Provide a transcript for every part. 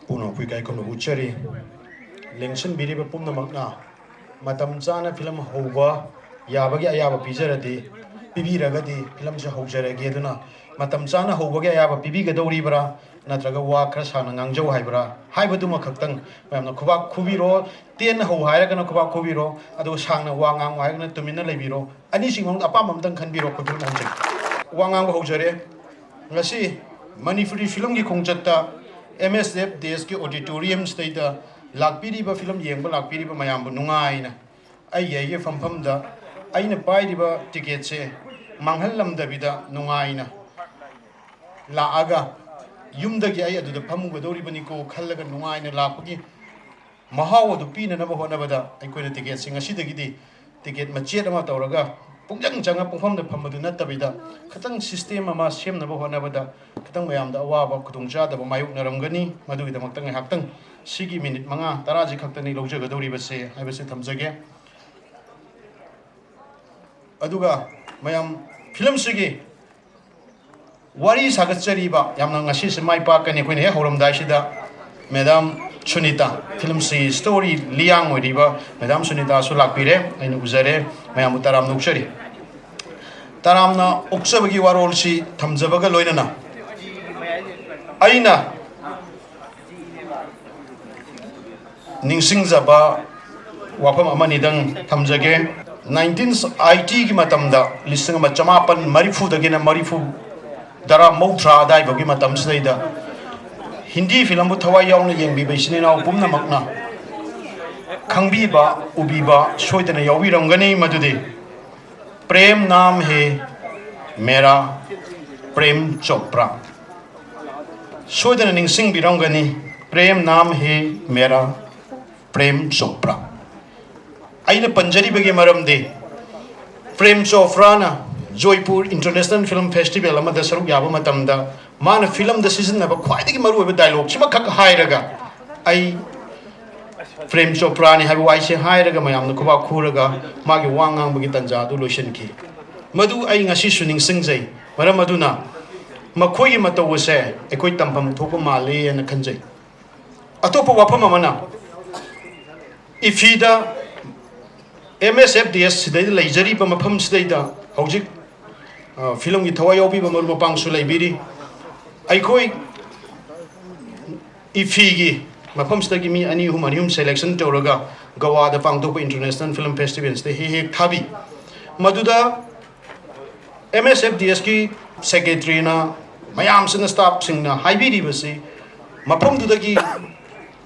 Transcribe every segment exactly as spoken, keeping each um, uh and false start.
ꯄꯨꯝꯅꯃꯛꯄꯨ ꯏꯀꯥꯏ ꯈꯨꯝꯅꯕ ꯎꯠꯆꯔꯤ꯫ ꯂꯦꯡꯁꯤꯟꯕꯤꯔꯤꯕ ꯄꯨꯝꯅꯃꯛꯅ ꯃꯇꯝ ꯆꯥꯅ ꯐꯤꯂꯝ ꯍꯧꯕ ꯌꯥꯕꯒꯤ ꯑꯌꯥꯕ ꯄꯤꯖꯔꯗꯤ, ꯄꯤꯕꯤꯔꯒꯗꯤ ꯐꯤꯂꯝꯁꯦ ꯍꯧꯖꯔꯒꯦ꯫ ꯑꯗꯨꯅ ꯃꯇꯝ ꯆꯥꯅ ꯍꯧꯕꯒꯤ ꯑꯌꯥꯕ ꯄꯤꯕꯤꯒꯗꯧꯔꯤꯕ꯭ꯔꯥ, ꯅꯠꯇ꯭ꯔꯒ ꯋꯥ ꯈꯔ ꯁꯥꯡꯅ ꯉꯥꯡꯖꯧ ꯍꯥꯏꯕ꯭ꯔꯥ ꯍꯥꯏꯕꯗꯨꯃ ꯈꯛꯇꯪ ꯃꯌꯥꯝꯅ ꯈꯨꯕꯥꯛ ꯈꯨꯕꯤꯔꯣ꯫ ꯇꯦꯟꯅ ꯍꯧ ꯍꯥꯏꯔꯒꯅ ꯈꯨꯕꯥꯛ ꯈꯨꯕꯤꯔꯣ, ꯑꯗꯨꯒ ꯁꯥꯡꯅ ꯋꯥ ꯉꯥꯡꯉꯨ ꯍꯥꯏꯔꯒꯅ ꯇꯨꯃꯤꯟꯅ ꯂꯩꯕꯤꯔꯣ꯫ ꯑꯅꯤꯁꯤꯒꯤ ꯃꯅꯨꯡꯗ ꯑꯄꯥꯝꯕ ꯑꯃꯇꯪ ꯈꯟꯕꯤꯔꯣ꯫ ꯑꯩꯈꯣꯏ ꯐꯤꯂꯝ ꯍꯧꯖꯔꯦ, ꯋꯥ ꯉꯥꯡꯕ ꯍꯧꯖꯔꯦ꯫ ꯉꯁꯤ ꯃꯅꯤꯄꯨꯔꯤ ꯐꯤꯂꯝꯒꯤ ꯈꯣꯡꯆꯠꯇ ꯑꯦꯝ ꯑꯦꯁ ꯑꯦꯐ ꯗꯦꯁꯀꯤ ꯑꯣꯗꯤꯇꯣꯔꯤꯌꯝꯁꯤꯗꯩꯗ ꯂꯥꯛꯄꯤꯔꯤꯕ, ꯐꯤꯂꯝ ꯌꯦꯡꯕ ꯂꯥꯛꯄꯤꯔꯤꯕ ꯃꯌꯥꯝꯕꯨ ꯅꯨꯡꯉꯥꯏꯅ ꯑꯩꯒꯤ ꯑꯩꯒꯤ ꯐꯝꯐꯝꯗ ꯑꯩꯅ ꯄꯥꯏꯔꯤꯕ ꯇꯤꯀꯦꯠꯁꯦ ꯃꯥꯡꯍꯜꯂꯝꯗꯕꯤꯗ ꯅꯨꯡꯉꯥꯏꯅ ꯂꯥꯛꯑꯒ ꯌꯨꯝꯗꯒꯤ ꯑꯩ ꯑꯗꯨꯗ ꯐꯝꯃꯨꯒꯗꯧꯔꯤꯕꯅꯤꯀꯣ ꯈꯜꯂꯒ ꯅꯨꯡꯉꯥꯏꯅ ꯂꯥꯛꯄꯒꯤ ꯃꯍꯥꯎ ꯑꯗꯨ ꯄꯤꯅꯅꯕ ꯍꯣꯠꯅꯕꯗ ꯑꯩꯈꯣꯏꯅ ꯇꯤꯀꯦꯠꯁꯤꯡ ꯑꯁꯤꯗꯒꯤꯗꯤ ꯇꯤꯀꯦꯠ ꯃꯆꯦꯠ ꯑꯃ ꯇꯧꯔꯒ ꯄꯨꯡꯆꯪ ꯆꯪꯉ ꯄꯨꯡꯐꯝꯗ ꯐꯝꯕꯗꯨ ꯅꯠꯇꯕꯤꯗ ꯈꯤꯇꯪ ꯁꯤꯁꯇꯦꯝ ꯑꯃ ꯁꯦꯝꯅꯕ ꯍꯣꯠꯅꯕꯗ ꯈꯤꯇꯪ ꯃꯌꯥꯝꯗ ꯑꯋꯥꯕ ꯈꯨꯗꯣꯡꯆꯥꯗꯕ ꯃꯥꯌꯣꯛꯅꯔꯝꯒꯅꯤ꯫ ꯃꯗꯨꯒꯤꯗꯃꯛꯇ ꯉꯥꯏꯍꯥꯛꯇꯪ ꯁꯤꯒꯤ ꯃꯤꯅꯤꯠ ꯃꯉꯥ ꯇꯔꯥꯁꯤ ꯈꯛꯇꯅꯤ ꯂꯧꯖꯒꯗꯧꯔꯤꯕꯁꯦ ꯍꯥꯏꯕꯁꯤ ꯊꯝꯖꯒꯦ꯫ ꯑꯗꯨꯒ ꯃꯌꯥꯝ ꯐꯤꯂꯝꯁꯤꯒꯤ ꯋꯥꯔꯤ ꯁꯥꯒꯠꯆꯔꯤꯕ, ꯌꯥꯝꯅ ꯉꯁꯤꯁꯦ ꯃꯥꯏ ꯄꯥꯛꯀꯅꯤ꯫ ꯑꯩꯈꯣꯏꯅ ꯍꯦꯛ ꯍꯧꯔꯝꯗꯥꯏꯁꯤꯗ ꯃꯦꯗꯥꯝ ꯁꯨꯅꯤꯇꯥ, ꯐꯤꯂꯝꯁꯤ ꯁ꯭ꯇꯣꯔꯤ ꯂꯤꯌꯥꯡ ꯑꯣꯏꯔꯤꯕ ꯃꯦꯗꯥꯝ ꯁꯨꯅꯤꯇꯥꯁꯨ ꯂꯥꯛꯄꯤꯔꯦ꯫ ꯑꯩꯅ ꯎꯖꯔꯦ, ꯃꯌꯥꯝꯕꯨ ꯇꯔꯥꯝꯅ ꯑꯣꯛꯆꯔꯤ꯫ ꯇꯔꯥꯝꯅ ꯑꯣꯛꯆꯕꯒꯤ ꯋꯥꯔꯣꯜꯁꯤ ꯊꯝꯖꯕꯒ ꯂꯣꯏꯅꯅ ꯑꯩꯅ ꯅꯤꯡꯁꯤꯡꯖꯕ ꯋꯥꯐꯝ ꯑꯃꯅꯤꯗꯪ ꯊꯝꯖꯒꯦ꯫ ꯅꯥꯏꯟꯇꯤꯟ ꯑꯥꯏꯇꯤꯒꯤ ꯃꯇꯝꯗ, ꯂꯤꯁꯤꯡ ꯑꯃ ꯆꯃꯥꯄꯟ ꯃꯔꯤꯐꯨꯗꯒꯤꯅ ꯃꯔꯤꯐꯨ ꯇꯔꯥ ꯃꯧꯗ꯭ꯔꯥ ꯑꯗꯥꯏꯐꯥꯎꯒꯤ ꯃꯇꯝꯁꯤꯗꯩꯗ ꯍꯤꯟꯗꯤ ꯐꯤꯂꯝꯕꯨ ꯊꯋꯥꯏ ꯌꯥꯎꯅ ꯌꯦꯡꯕꯤꯕ ꯏꯆꯤꯟ ꯏꯅꯥꯎ ꯄꯨꯝꯅꯃꯛꯅ ꯈꯪꯕꯤꯕ, ꯎꯕꯤꯕ ꯁꯣꯏꯗꯅ ꯌꯥꯎꯕꯤꯔꯝꯒꯅꯤ꯫ ꯃꯗꯨꯗꯤ "ꯄ꯭ꯔꯦꯝ ꯅꯥꯝ ꯍꯦ ꯃꯦꯔꯥ", ꯄ꯭ꯔꯦꯝ ꯆꯣꯄ꯭ꯔꯥ꯫ ꯁꯣꯏꯗꯅ ꯅꯤꯡꯁꯤꯡꯕꯤꯔꯝꯒꯅꯤ, "ꯄ꯭ꯔꯦꯝ ꯅꯥꯝ ꯍꯦ ꯃꯦꯔꯥ", ꯄ꯭ꯔꯦꯝ ꯆꯣꯄ꯭ꯔꯥ꯫ ꯑꯩꯅ ꯄꯟꯖꯔꯤꯕꯒꯤ ꯃꯔꯝꯗꯤ, ꯄ꯭ꯔꯦꯝ ꯆꯣꯄ꯭ꯔꯥꯅ ꯖꯣꯏꯄꯨꯔ ꯏꯟꯇꯔꯅꯦꯁꯅꯦꯜ ꯐꯤꯂꯝ ꯐꯦꯁꯇꯤꯚꯦꯜ ꯑꯃꯗ ꯁꯔꯨꯛ ꯌꯥꯕ ꯃꯇꯝꯗ ꯃꯥꯅ ꯐꯤꯂꯝꯗ ꯁꯤꯖꯤꯟꯅꯕ ꯈ꯭ꯋꯥꯏꯗꯒꯤ ꯃꯔꯨꯑꯣꯏꯕ ꯗꯥꯏꯂꯣꯒꯁꯤꯃꯈꯛ ꯍꯥꯏꯔꯒ, ꯑꯩ ꯄ꯭ꯔꯦꯝ ꯆꯣꯄ꯭ꯔꯥꯅꯤ ꯍꯥꯏꯕ ꯋꯥꯍꯩꯁꯦ ꯍꯥꯏꯔꯒ ꯃꯌꯥꯝꯅ ꯈꯨꯕꯥꯛ ꯈꯨꯔꯒ ꯃꯥꯒꯤ ꯋꯥ ꯉꯥꯡꯕꯒꯤ ꯇꯥꯟꯖꯥ ꯑꯗꯨ ꯂꯣꯏꯁꯤꯟꯈꯤ꯫ ꯃꯗꯨ ꯑꯩ ꯉꯁꯤꯁꯨ ꯅꯤꯡꯁꯤꯡꯖꯩ꯫ ꯃꯔꯝ ꯑꯗꯨꯅ ꯃꯈꯣꯏꯒꯤ ꯃꯇꯧ ꯑꯁꯦ ꯑꯩꯈꯣꯏ ꯇꯝꯐꯝ ꯊꯣꯛꯄ ꯃꯥꯜꯂꯤ ꯍꯥꯏꯅ ꯈꯟꯖꯩ꯫ ꯑꯇꯣꯞꯄ ꯋꯥꯐꯝ ꯑꯃꯅ, ꯏꯐꯤꯗ ꯑꯦꯝ ꯑꯦꯁ ꯑꯦꯐ ꯗꯤ ꯑꯦꯁ ꯁꯤꯗꯩꯗ ꯂꯩꯖꯔꯤꯕ ꯃꯐꯝꯁꯤꯗꯩꯗ ꯍꯧꯖꯤꯛ, ꯑ, ꯐꯤꯂꯝꯒꯤ ꯊꯋꯥꯏ ꯌꯥꯎꯕꯤꯕ ꯃꯔꯨꯞ ꯃꯄꯥꯡꯁꯨ ꯂꯩꯕꯤꯔꯤ꯫ ꯑꯩꯈꯣꯏ ꯏꯐꯤꯒꯤ ꯃꯐꯝꯁꯤꯗꯒꯤ ꯃꯤ ꯑꯅꯤ ꯑꯍꯨꯝ, ꯑꯅꯤ ꯑꯍꯨꯝ selection ꯇꯧꯔꯒ ꯒꯋꯥꯗ ꯄꯥꯡꯊꯣꯛꯄ international film festivalꯁꯤꯗ ꯍꯦꯛ ꯍꯦꯛ ꯊꯥꯕꯤ꯫ ꯃꯗꯨꯗ ꯑꯦꯝ ꯑꯦꯁ ꯑꯦꯐ ꯗꯤ ꯑꯦꯁꯀꯤ secretaryꯅ, ꯃꯌꯥꯝꯁꯤꯅ, staffꯁꯤꯡꯅ ꯍꯥꯏꯕꯤꯔꯤꯕꯁꯤ, ꯃꯐꯝꯗꯨꯗꯒꯤ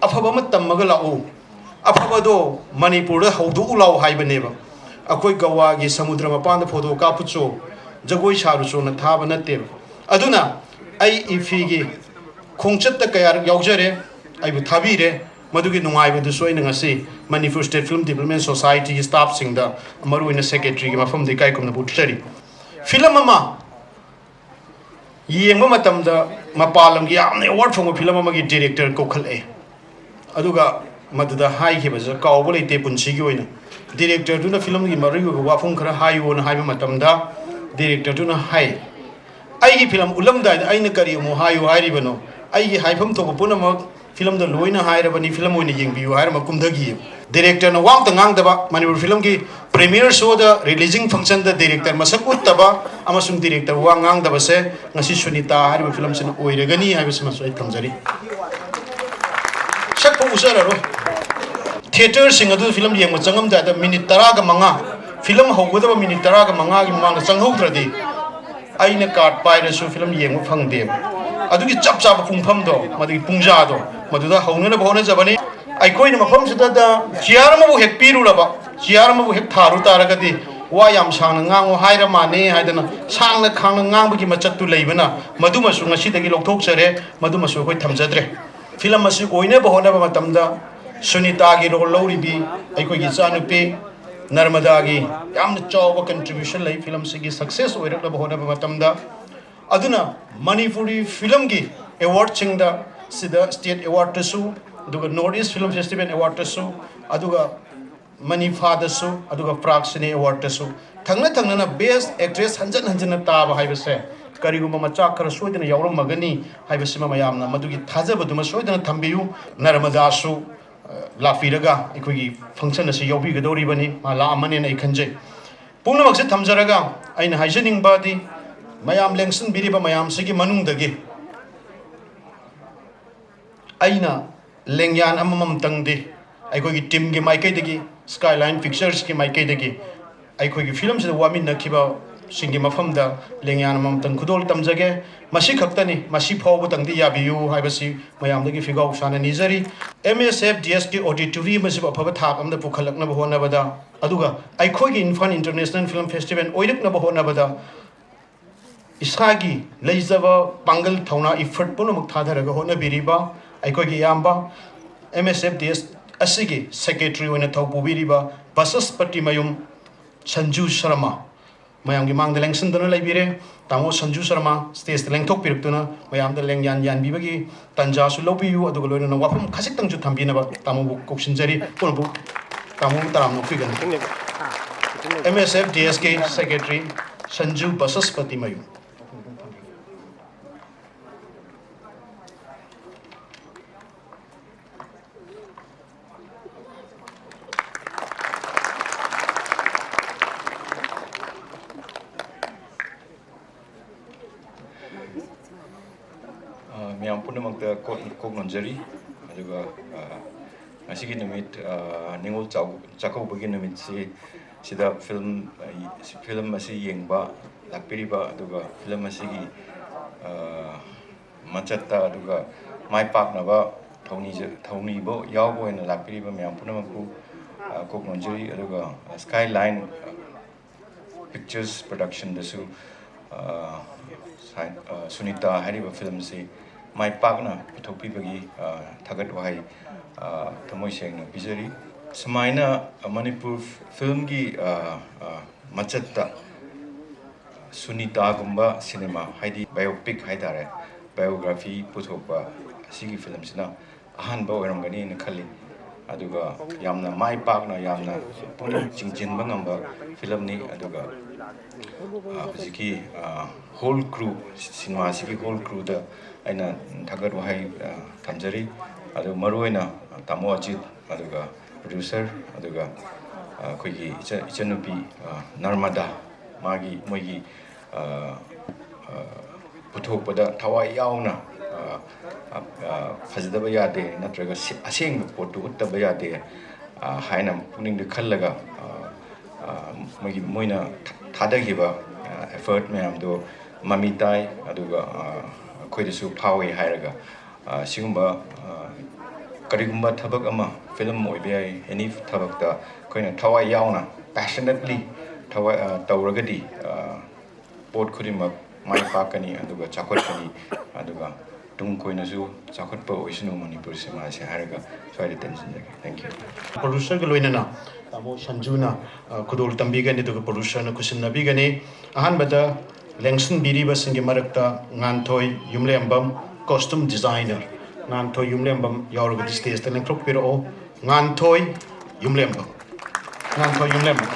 ꯑꯐꯕ ꯑꯃ ꯇꯝꯃꯒ ꯂꯥꯛꯎ, ꯑꯐꯕꯗꯣ ꯃꯅꯤꯄꯨꯔꯗ ꯍꯧꯗꯣꯛꯎ ꯂꯥꯎ ꯍꯥꯏꯕꯅꯦꯕ꯫ ꯑꯩꯈꯣꯏ ꯒꯋꯥꯒꯤ ꯁꯃꯨꯗ꯭ꯔ ꯃꯄꯥꯟꯗ photo ꯀꯥꯞꯄꯨꯆꯣ, ꯖꯒꯣꯏ ꯁꯥꯔꯨꯆꯣꯅ ꯊꯥꯕ ꯅꯠꯇꯦꯕ꯫ ꯑꯗꯨꯅ ꯑꯩ ꯏꯐꯤꯒꯤ ꯈꯣꯡꯆꯠꯇ ꯀꯌꯥꯔꯛ ꯌꯥꯎꯖꯔꯦ, ꯑꯩꯕꯨ ꯊꯥꯕꯤꯔꯦ꯫ ꯃꯗꯨꯒꯤ ꯅꯨꯡꯉꯥꯏꯕꯗꯨꯁꯨ ꯑꯩꯅ ꯉꯁꯤ Manipur State Film Development Societyꯒꯤ staffꯁꯤꯡꯗ, ꯃꯔꯨꯑꯣꯏꯅ secretaryꯒꯤ ꯃꯐꯝꯗ ꯏꯀꯥꯏ ꯈꯨꯝꯅꯕ ꯎꯠꯆꯔꯤ꯫ ꯐꯤꯂꯝ ꯑꯃ ꯌꯦꯡꯕ ꯃꯇꯝꯗ ꯃꯄꯥꯟ ꯂꯝꯒꯤ ꯌꯥꯝꯅ award ꯐꯪꯕ ꯐꯤꯂꯝ ꯑꯃꯒꯤ director ꯀꯧꯈꯠꯂꯛꯑꯦ꯫ ꯑꯗꯨꯒ ꯃꯗꯨꯗ ꯍꯥꯏꯈꯤꯕꯁꯦ ꯀꯥꯎꯕ ꯂꯩꯇꯦ ꯄꯨꯟꯁꯤꯒꯤ ꯑꯣꯏꯅ꯫ Directorꯗꯨꯅ ꯐꯤꯂꯝꯒꯤ ꯃꯔꯨꯑꯣꯏꯕ ꯋꯥꯐꯝ ꯈꯔ ꯍꯥꯏꯌꯣꯅ ꯍꯥꯏꯕ ꯃꯇꯝꯗ directorꯗꯨꯅ ꯍꯥꯏ, "ꯑꯩꯒꯤ ꯐꯤꯂꯝ ꯎꯠꯂꯝꯗꯥꯏꯗ ꯑꯩꯅ ꯀꯔꯤ ꯑꯃꯨꯛ ꯍꯥꯏꯌꯨ ꯍꯥꯏꯔꯤꯕꯅꯣ? ꯑꯩꯒꯤ ꯍꯥꯏꯐꯝ ꯊꯣꯛꯄ ꯄꯨꯝꯅꯃꯛ ꯐꯤꯂꯝꯗ ꯂꯣꯏꯅ ꯍꯥꯏꯔꯕꯅꯤ, ꯐꯤꯂꯝ ꯑꯣꯏꯅ ꯌꯦꯡꯕꯤꯌꯨ" ꯍꯥꯏꯔꯝꯃ ꯀꯨꯝꯊꯈꯤ꯫ Directorꯅ ꯋꯥ ꯑꯝꯇ ꯉꯥꯡꯗꯕ, ꯃꯅꯤꯄꯨꯔ ꯐꯤꯂꯝꯒꯤ premiere showꯗ, releasing functionꯗ director ꯃꯁꯛ ꯎꯠꯇꯕ ꯑꯃꯁꯨꯡ director ꯋꯥ ꯉꯥꯡꯗꯕꯁꯦ ꯉꯁꯤ ꯁꯨꯅꯤꯇꯥ ꯍꯥꯏꯔꯤꯕ ꯐꯤꯂꯝꯁꯤꯅ ꯑꯣꯏꯔꯒꯅꯤ ꯍꯥꯏꯕꯁꯤꯃꯁꯨ ꯑꯩ ꯊꯝꯖꯔꯤ꯫ ꯁꯛꯄ ꯎꯠꯆꯔꯔꯣꯏ꯫ Theatreꯁꯤꯡ ꯑꯗꯨ ꯐꯤꯂꯝ ꯌꯦꯡꯕ ꯆꯪꯉꯝꯗꯥꯏꯗ ꯃꯤꯅꯤꯠ ꯇꯔꯥꯒ ꯃꯉꯥ, ꯐꯤꯂꯝ ꯍꯧꯒꯗꯕ ꯃꯤꯅꯤꯠ ꯇꯔꯥꯒ ꯃꯉꯥꯒꯤ ꯃꯃꯥꯡꯗ ꯆꯪꯍꯧꯗ꯭ꯔꯗꯤ ꯑꯩꯅ card ꯄꯥꯏꯔꯁꯨ ꯐꯤꯂꯝ ꯌꯦꯡꯕ ꯐꯪꯗꯦꯕ꯫ ꯑꯗꯨꯒꯤ ꯆꯞ ꯆꯥꯕ ꯄꯨꯡꯐꯝꯗꯣ, ꯃꯗꯨꯒꯤ ꯄꯨꯡꯖꯥꯗꯣ, ꯃꯗꯨꯗ ꯍꯧꯅꯅꯕ ꯍꯣꯠꯅꯖꯕꯅꯤ꯫ ꯑꯩꯈꯣꯏꯅ ꯃꯐꯝꯁꯤꯗ chair ꯑꯃꯕꯨ ꯍꯦꯛ ꯄꯤꯔꯨꯔꯕ, chair ꯑꯃꯕꯨ ꯍꯦꯛ ꯊꯥꯔꯨ ꯇꯥꯔꯒꯗꯤ ꯋꯥ ꯌꯥꯝ ꯁꯥꯡꯅ ꯉꯥꯡꯉꯨ ꯍꯥꯏꯔ ꯃꯥꯅꯦ ꯍꯥꯏꯗꯅ ꯁꯥꯡꯅ ꯈꯥꯡꯅ ꯉꯥꯡꯕꯒꯤ ꯃꯆꯠꯇꯨ ꯂꯩꯕꯅ ꯃꯗꯨꯃꯁꯨ ꯉꯁꯤꯗꯒꯤ ꯂꯧꯊꯣꯛꯆꯔꯦ, ꯃꯗꯨꯃꯁꯨ ꯑꯩꯈꯣꯏ ꯊꯝꯖꯗ꯭ꯔꯦ꯫ ꯐꯤꯂꯝ ꯑꯁꯤ ꯑꯣꯏꯅꯕ ꯍꯣꯠꯅꯕ ꯃꯇꯝꯗ ꯁꯨꯅꯤꯇꯥꯒꯤ role ꯂꯧꯔꯤꯕꯤ ꯑꯩꯈꯣꯏꯒꯤ ꯏꯆꯥꯅꯨꯄꯤ ꯅꯔꯃꯗꯥꯒꯤ ꯌꯥꯝꯅ ꯆꯥꯎꯕ contribution ꯂꯩ ꯐꯤꯂꯝꯁꯤꯒꯤ success ꯑꯣꯏꯔꯛꯅꯕ ꯍꯣꯠꯅꯕ ꯃꯇꯝꯗ꯫ ꯑꯗꯨꯅ ꯃꯅꯤꯄꯨꯔꯤ ꯐꯤꯂꯝꯒꯤ awardꯁꯤꯡꯗ ꯁꯤꯗ state awardꯇꯁꯨ ꯑꯗꯨꯒ North East Film Festival Awardꯇꯁꯨ, ꯑꯗꯨꯒ ꯃꯅꯤꯐꯥꯗꯁꯨ, ꯑꯗꯨꯒ Prague Cine Awardꯇꯁꯨ ꯊꯪꯅ ꯊꯪꯅꯅ Best Actress ꯍꯟꯖꯟ ꯍꯟꯖꯟꯅ ꯇꯥꯕ ꯍꯥꯏꯕꯁꯦ ꯀꯔꯤꯒꯨꯝꯕ ꯃꯆꯥꯛ ꯈꯔ ꯁꯣꯏꯗꯅ ꯌꯥꯎꯔꯝꯃꯒꯅꯤ ꯍꯥꯏꯕꯁꯤꯃ ꯃꯌꯥꯝꯅ ꯃꯗꯨꯒꯤ ꯊꯥꯖꯕꯗꯨꯃ ꯁꯣꯏꯗꯅ ꯊꯝꯕꯤꯌꯨ꯫ ꯅꯔꯃꯗꯥꯁꯨ, ꯑ, ꯂꯥꯛꯄꯤꯔꯒ ꯑꯩꯈꯣꯏꯒꯤ function ꯑꯁꯤ ꯌꯥꯎꯕꯤꯒꯗꯧꯔꯤꯕꯅꯤ꯫ ꯃꯥ ꯂꯥꯛꯑꯝꯃꯅꯦꯅ ꯑꯩ ꯈꯟꯖꯩ꯫ ꯄꯨꯝꯅꯃꯛꯁꯦ ꯊꯝꯖꯔꯒ ꯑꯩꯅ ꯍꯥꯏꯖꯅꯤꯡꯕꯗꯤ, ꯃꯌꯥꯝ ꯂꯦꯡꯁꯤꯟꯕꯤꯔꯤꯕ ꯃꯌꯥꯝꯁꯤꯒꯤ ꯃꯅꯨꯡꯗꯒꯤ ꯑꯩꯅ ꯂꯦꯡꯌꯥꯟ ꯑꯃꯃꯝꯇꯪꯗꯤ ꯑꯩꯈꯣꯏꯒꯤ teamꯒꯤ ꯃꯥꯏꯀꯩꯗꯒꯤ, Skyline Picturesꯀꯤ ꯃꯥꯏꯀꯩꯗꯒꯤ ꯑꯩꯈꯣꯏꯒꯤ filmꯁꯤꯗ ꯋꯥꯃꯤꯟꯅꯈꯤꯕꯁꯤꯡꯒꯤ ꯃꯐꯝꯗ ꯂꯦꯡꯌꯥꯟ ꯑꯃꯃꯝꯇꯪ ꯈꯨꯗꯣꯜ ꯇꯝꯖꯒꯦ꯫ ꯃꯁꯤ ꯈꯛꯇꯅꯤ, ꯃꯁꯤ ꯐꯥꯎꯕꯇꯪꯗꯤ ꯌꯥꯕꯤꯌꯨ ꯍꯥꯏꯕꯁꯤ ꯃꯌꯥꯝꯗꯒꯤ ꯐꯤꯒꯥꯎ ꯁꯥꯅ ꯅꯤꯖꯔꯤ꯫ M S F D Sꯀꯤ auditorium ꯑꯁꯤꯕꯨ ꯑꯐꯕ ꯊꯥꯛ ꯑꯃꯗ ꯄꯨꯈꯠꯂꯛꯅꯕ ꯍꯣꯠꯅꯕꯗ, ꯑꯗꯨꯒ ꯑꯩꯈꯣꯏꯒꯤ ꯏꯝꯐꯥꯜ International Film Festival ꯑꯣꯏꯔꯛꯅꯕ ꯍꯣꯠꯅꯕꯗ ꯏꯁꯥꯒꯤ ꯂꯩꯖꯕ ꯄꯥꯡꯒꯜ, ꯊꯧꯅꯥ, effort ꯄꯨꯝꯅꯃꯛ ꯊꯥꯗꯔꯒ ꯍꯣꯠꯅꯕꯤꯔꯤꯕ ꯑꯩꯈꯣꯏꯒꯤ ꯏꯌꯥꯝꯕ, M S F D S ꯑꯁꯤꯒꯤ secretary ꯑꯣꯏꯅ ꯊꯧ ꯄꯨꯕꯤꯔꯤꯕ ꯕꯁꯁꯄꯇꯤ ꯃꯌꯨꯝ ꯁꯟꯖꯨ ꯁꯔꯃ ꯃꯌꯥꯝꯒꯤ ꯃꯥꯡꯗ ꯂꯦꯡꯁꯤꯟꯗꯨꯅ ꯂꯩꯕꯤꯔꯦ꯫ ꯇꯥꯃꯣ ꯁꯟꯖꯨ ꯁꯔꯃ stageꯇ ꯂꯦꯡꯊꯣꯛꯄꯤꯔꯛꯇꯨꯅ ꯃꯌꯥꯝꯗ ꯂꯦꯡꯌꯥꯟ ꯌꯥꯟꯕꯤꯕꯒꯤ ꯇꯥꯟꯖꯥꯁꯨ ꯂꯧꯕꯤꯌꯨ, ꯑꯗꯨꯒ ꯂꯣꯏꯅꯅ ꯋꯥꯐꯝ ꯈꯖꯤꯛꯇꯪꯁꯨ ꯊꯝꯕꯤꯅꯕ ꯇꯥꯃꯣꯕꯨ ꯀꯧꯁꯤꯟꯖꯔꯤ꯫ ꯄꯨꯟꯅꯕꯨ ꯇꯥꯃꯣꯕꯨ ꯇꯔꯥꯝꯅ ꯑꯣꯛꯄꯤꯒꯅꯤ꯫ M S F D Sꯀꯤ secretary Sanju ꯕꯁꯁꯄꯇꯤ ꯃꯌꯨꯝ꯫ ꯑ, ꯃꯌꯥꯝ ꯄꯨꯝꯅꯃꯛꯇ ꯀꯣꯛ, ꯀꯣꯛ ꯅꯣꯟꯖꯔꯤ꯫ ꯑꯗꯨꯒ, ꯑ, ꯉꯁꯤꯒꯤ ꯅꯨꯃꯤꯠ, ꯑ, ꯅꯤꯉꯣꯜ ꯆꯥꯎ-, ꯆꯥꯛꯀꯧꯕꯒꯤ ꯅꯨꯃꯤꯠꯁꯤ, ꯁꯤꯗ film, ꯑ, film ꯑꯁꯤ ꯌꯦꯡꯕ ꯂꯥꯛꯄꯤꯔꯤꯕ, ꯑꯗꯨꯒ film ꯑꯁꯤꯒꯤ, ꯑ, ꯃꯆꯠꯇ, ꯑꯗꯨꯒ ꯃꯥꯏ ꯄꯥꯛꯅꯕ ꯊꯧꯅꯤꯖ-, ꯊꯧꯅꯤꯕ ꯌꯥꯎꯕ ꯑꯣꯏꯅ ꯂꯥꯛꯄꯤꯔꯤꯕ ꯃꯌꯥꯝ ꯄꯨꯝꯅꯃꯛꯄꯨ, ꯑ, ꯀꯣꯛ ꯅꯣꯟꯖꯔꯤ꯫ ꯑꯗꯨꯒ Skyline Pictures Productionꯗꯁꯨ, ꯑ, ꯁꯥꯏ-, ꯑ, ꯁꯨꯅꯤꯇꯥ ꯍꯥꯏꯔꯤꯕ filmꯁꯤ ꯃꯥꯏ ꯄꯥꯛꯅ ꯄꯨꯊꯣꯛꯄꯤꯕꯒꯤ, ꯑ, ꯊꯥꯒꯠ ꯋꯥꯍꯩ, ꯑ, ꯊꯃꯣꯏ ꯁꯦꯡꯅ ꯄꯤꯖꯔꯤ꯫ ꯁꯨꯃꯥꯏꯅ, ꯑ, ꯃꯅꯤꯄꯨꯔ filmꯒꯤ, ꯑ, ꯑ, ꯃꯆꯠꯇ ꯁꯨꯅꯤꯇꯥꯒꯨꯝꯕ cinema, ꯍꯥꯏꯗꯤ biopic ꯍꯥꯏꯇꯥꯔꯦ, biography ꯄꯨꯊꯣꯛꯄ ꯑꯁꯤꯒꯤ filmꯁꯤꯅ ꯑꯍꯥꯟꯕ ꯑꯣꯏꯔꯝꯒꯅꯤꯅ ꯈꯜꯂꯤ꯫ ꯑꯗꯨꯒ ꯌꯥꯝꯅ ꯃꯥꯏ ꯄꯥꯛꯅ, ꯌꯥꯝꯅ ꯄꯨꯛꯅꯤꯡ ꯆꯤꯡꯁꯤꯟꯕ ꯉꯝꯕ ꯐꯤꯂꯝꯅꯤ꯫ ꯑꯗꯨꯒ, ꯑ, ꯍꯧꯖꯤꯛꯀꯤ, ꯑ, whole crew, ꯁꯤꯅꯦꯃꯥꯁꯤꯒꯤ whole crewꯗ ꯑꯩꯅ ꯊꯥꯒꯠ ꯋꯥꯍꯩ, ꯑ, ꯊꯝꯖꯔꯤ꯫ ꯑꯗꯨ ꯃꯔꯨꯑꯣꯏꯅ ꯇꯥꯃꯣ ꯑꯖꯤꯠ, ꯑꯗꯨꯒ producer, ꯑꯗꯨꯒ, ꯑ, ꯑꯩꯈꯣꯏꯒꯤ ꯏꯆ-, ꯏꯆꯟꯅꯨꯄꯤ, ꯑ, ꯅꯔꯃꯗꯥ, ꯃꯥꯒꯤ, ꯃꯣꯏꯒꯤ, ꯑ, ꯑ, ꯄꯨꯊꯣꯛꯄꯗ ꯊꯋꯥꯏ ꯌꯥꯎꯅ, ꯑ, ꯑ, ꯑ, ꯐꯖꯗꯕ ꯌꯥꯗꯦ, ꯅꯠꯇ꯭ꯔꯒ ꯁꯤ-, ꯑꯁꯦꯡꯕ ꯄꯣꯠꯇꯨ ꯎꯠꯇꯕ ꯌꯥꯗꯦ, ꯑ, ꯍꯥꯏꯅ ꯄꯨꯛꯅꯤꯡꯗ ꯈꯜꯂꯒ, ꯑ, ꯑ, ꯃꯣꯏꯒꯤ, ꯃꯣꯏꯅ ꯊ-, ꯊꯥꯗꯈꯤꯕ, ꯑ, effort ꯃꯌꯥꯝꯗꯣ ꯃꯃꯤ ꯇꯥꯏ꯫ ꯑꯗꯨꯒ, ꯑ, ꯑꯩꯈꯣꯏꯗꯁꯨ ꯐꯥꯎꯏ ꯍꯥꯏꯔꯒ, ꯑ, ꯁꯤꯒꯨꯝꯕ, ꯑ, ꯀꯔꯤꯒꯨꯝꯕ ꯊꯕꯛ ꯑꯃ, ꯐꯤꯂꯝ ꯑꯣꯏꯕ ꯌꯥꯏ, any ꯊꯕꯛꯇ ꯑꯩꯈꯣꯏꯅ ꯊꯋꯥꯏ ꯌꯥꯎꯅ, passionately ꯊꯋꯥꯏ, ꯑ, ꯇꯧꯔꯒꯗꯤ, ꯑ, ꯄꯣꯠ ꯈꯨꯗꯤꯡꯃꯛ ꯃꯥꯏ ꯄꯥꯛꯀꯅꯤ, ꯑꯗꯨꯒ ꯆꯥꯎꯈꯠꯀꯅꯤ, ꯑꯗꯨꯒ ꯇꯨꯡ ꯀꯣꯏꯅꯁꯨ ꯆꯥꯎꯈꯠꯄ ꯑꯣꯏꯁꯅꯨ ꯃꯅꯤꯄꯨꯔ ꯁꯤꯅꯦꯃꯥꯁꯦ ꯍꯥꯏꯔꯒ ꯁ꯭ꯋꯥꯏꯗ ꯇꯦꯟꯁꯤꯟꯖꯒꯦ꯫ Thank you꯫ Producerꯒꯤ ꯂꯣꯏꯅꯅ ꯇꯥꯃꯣ ꯁꯟꯖꯨꯅ, ꯑ, ꯈꯨꯗꯣꯜ ꯇꯝꯕꯤꯒꯅꯤ, ꯑꯗꯨꯒ producerꯅ ꯈꯨꯠꯁꯤꯟꯅꯕꯤꯒꯅꯤ꯫ ꯑꯍꯥꯟꯕꯗ ꯂꯦꯡꯁꯤꯟꯕꯤꯔꯤꯕꯁꯤꯡꯒꯤ ꯃꯔꯛꯇ ꯉꯥꯟꯊꯣꯏ ꯌꯨꯝꯂꯦꯝꯕꯝ, costume designer, ꯉꯥꯟꯊꯣꯏ ꯌꯨꯝꯂꯦꯝꯕꯝ ꯌꯥꯎꯔꯒꯗꯤ stageꯇ ꯂꯦꯡꯊꯣꯛꯄꯤꯔꯛꯑꯣ꯫ ꯉꯥꯟꯊꯣꯏ ꯌꯨꯝꯂꯦꯝꯕꯝ꯫ ꯉꯥꯟꯊꯣꯏ ꯌꯨꯝꯂꯦꯝꯕꯝ꯫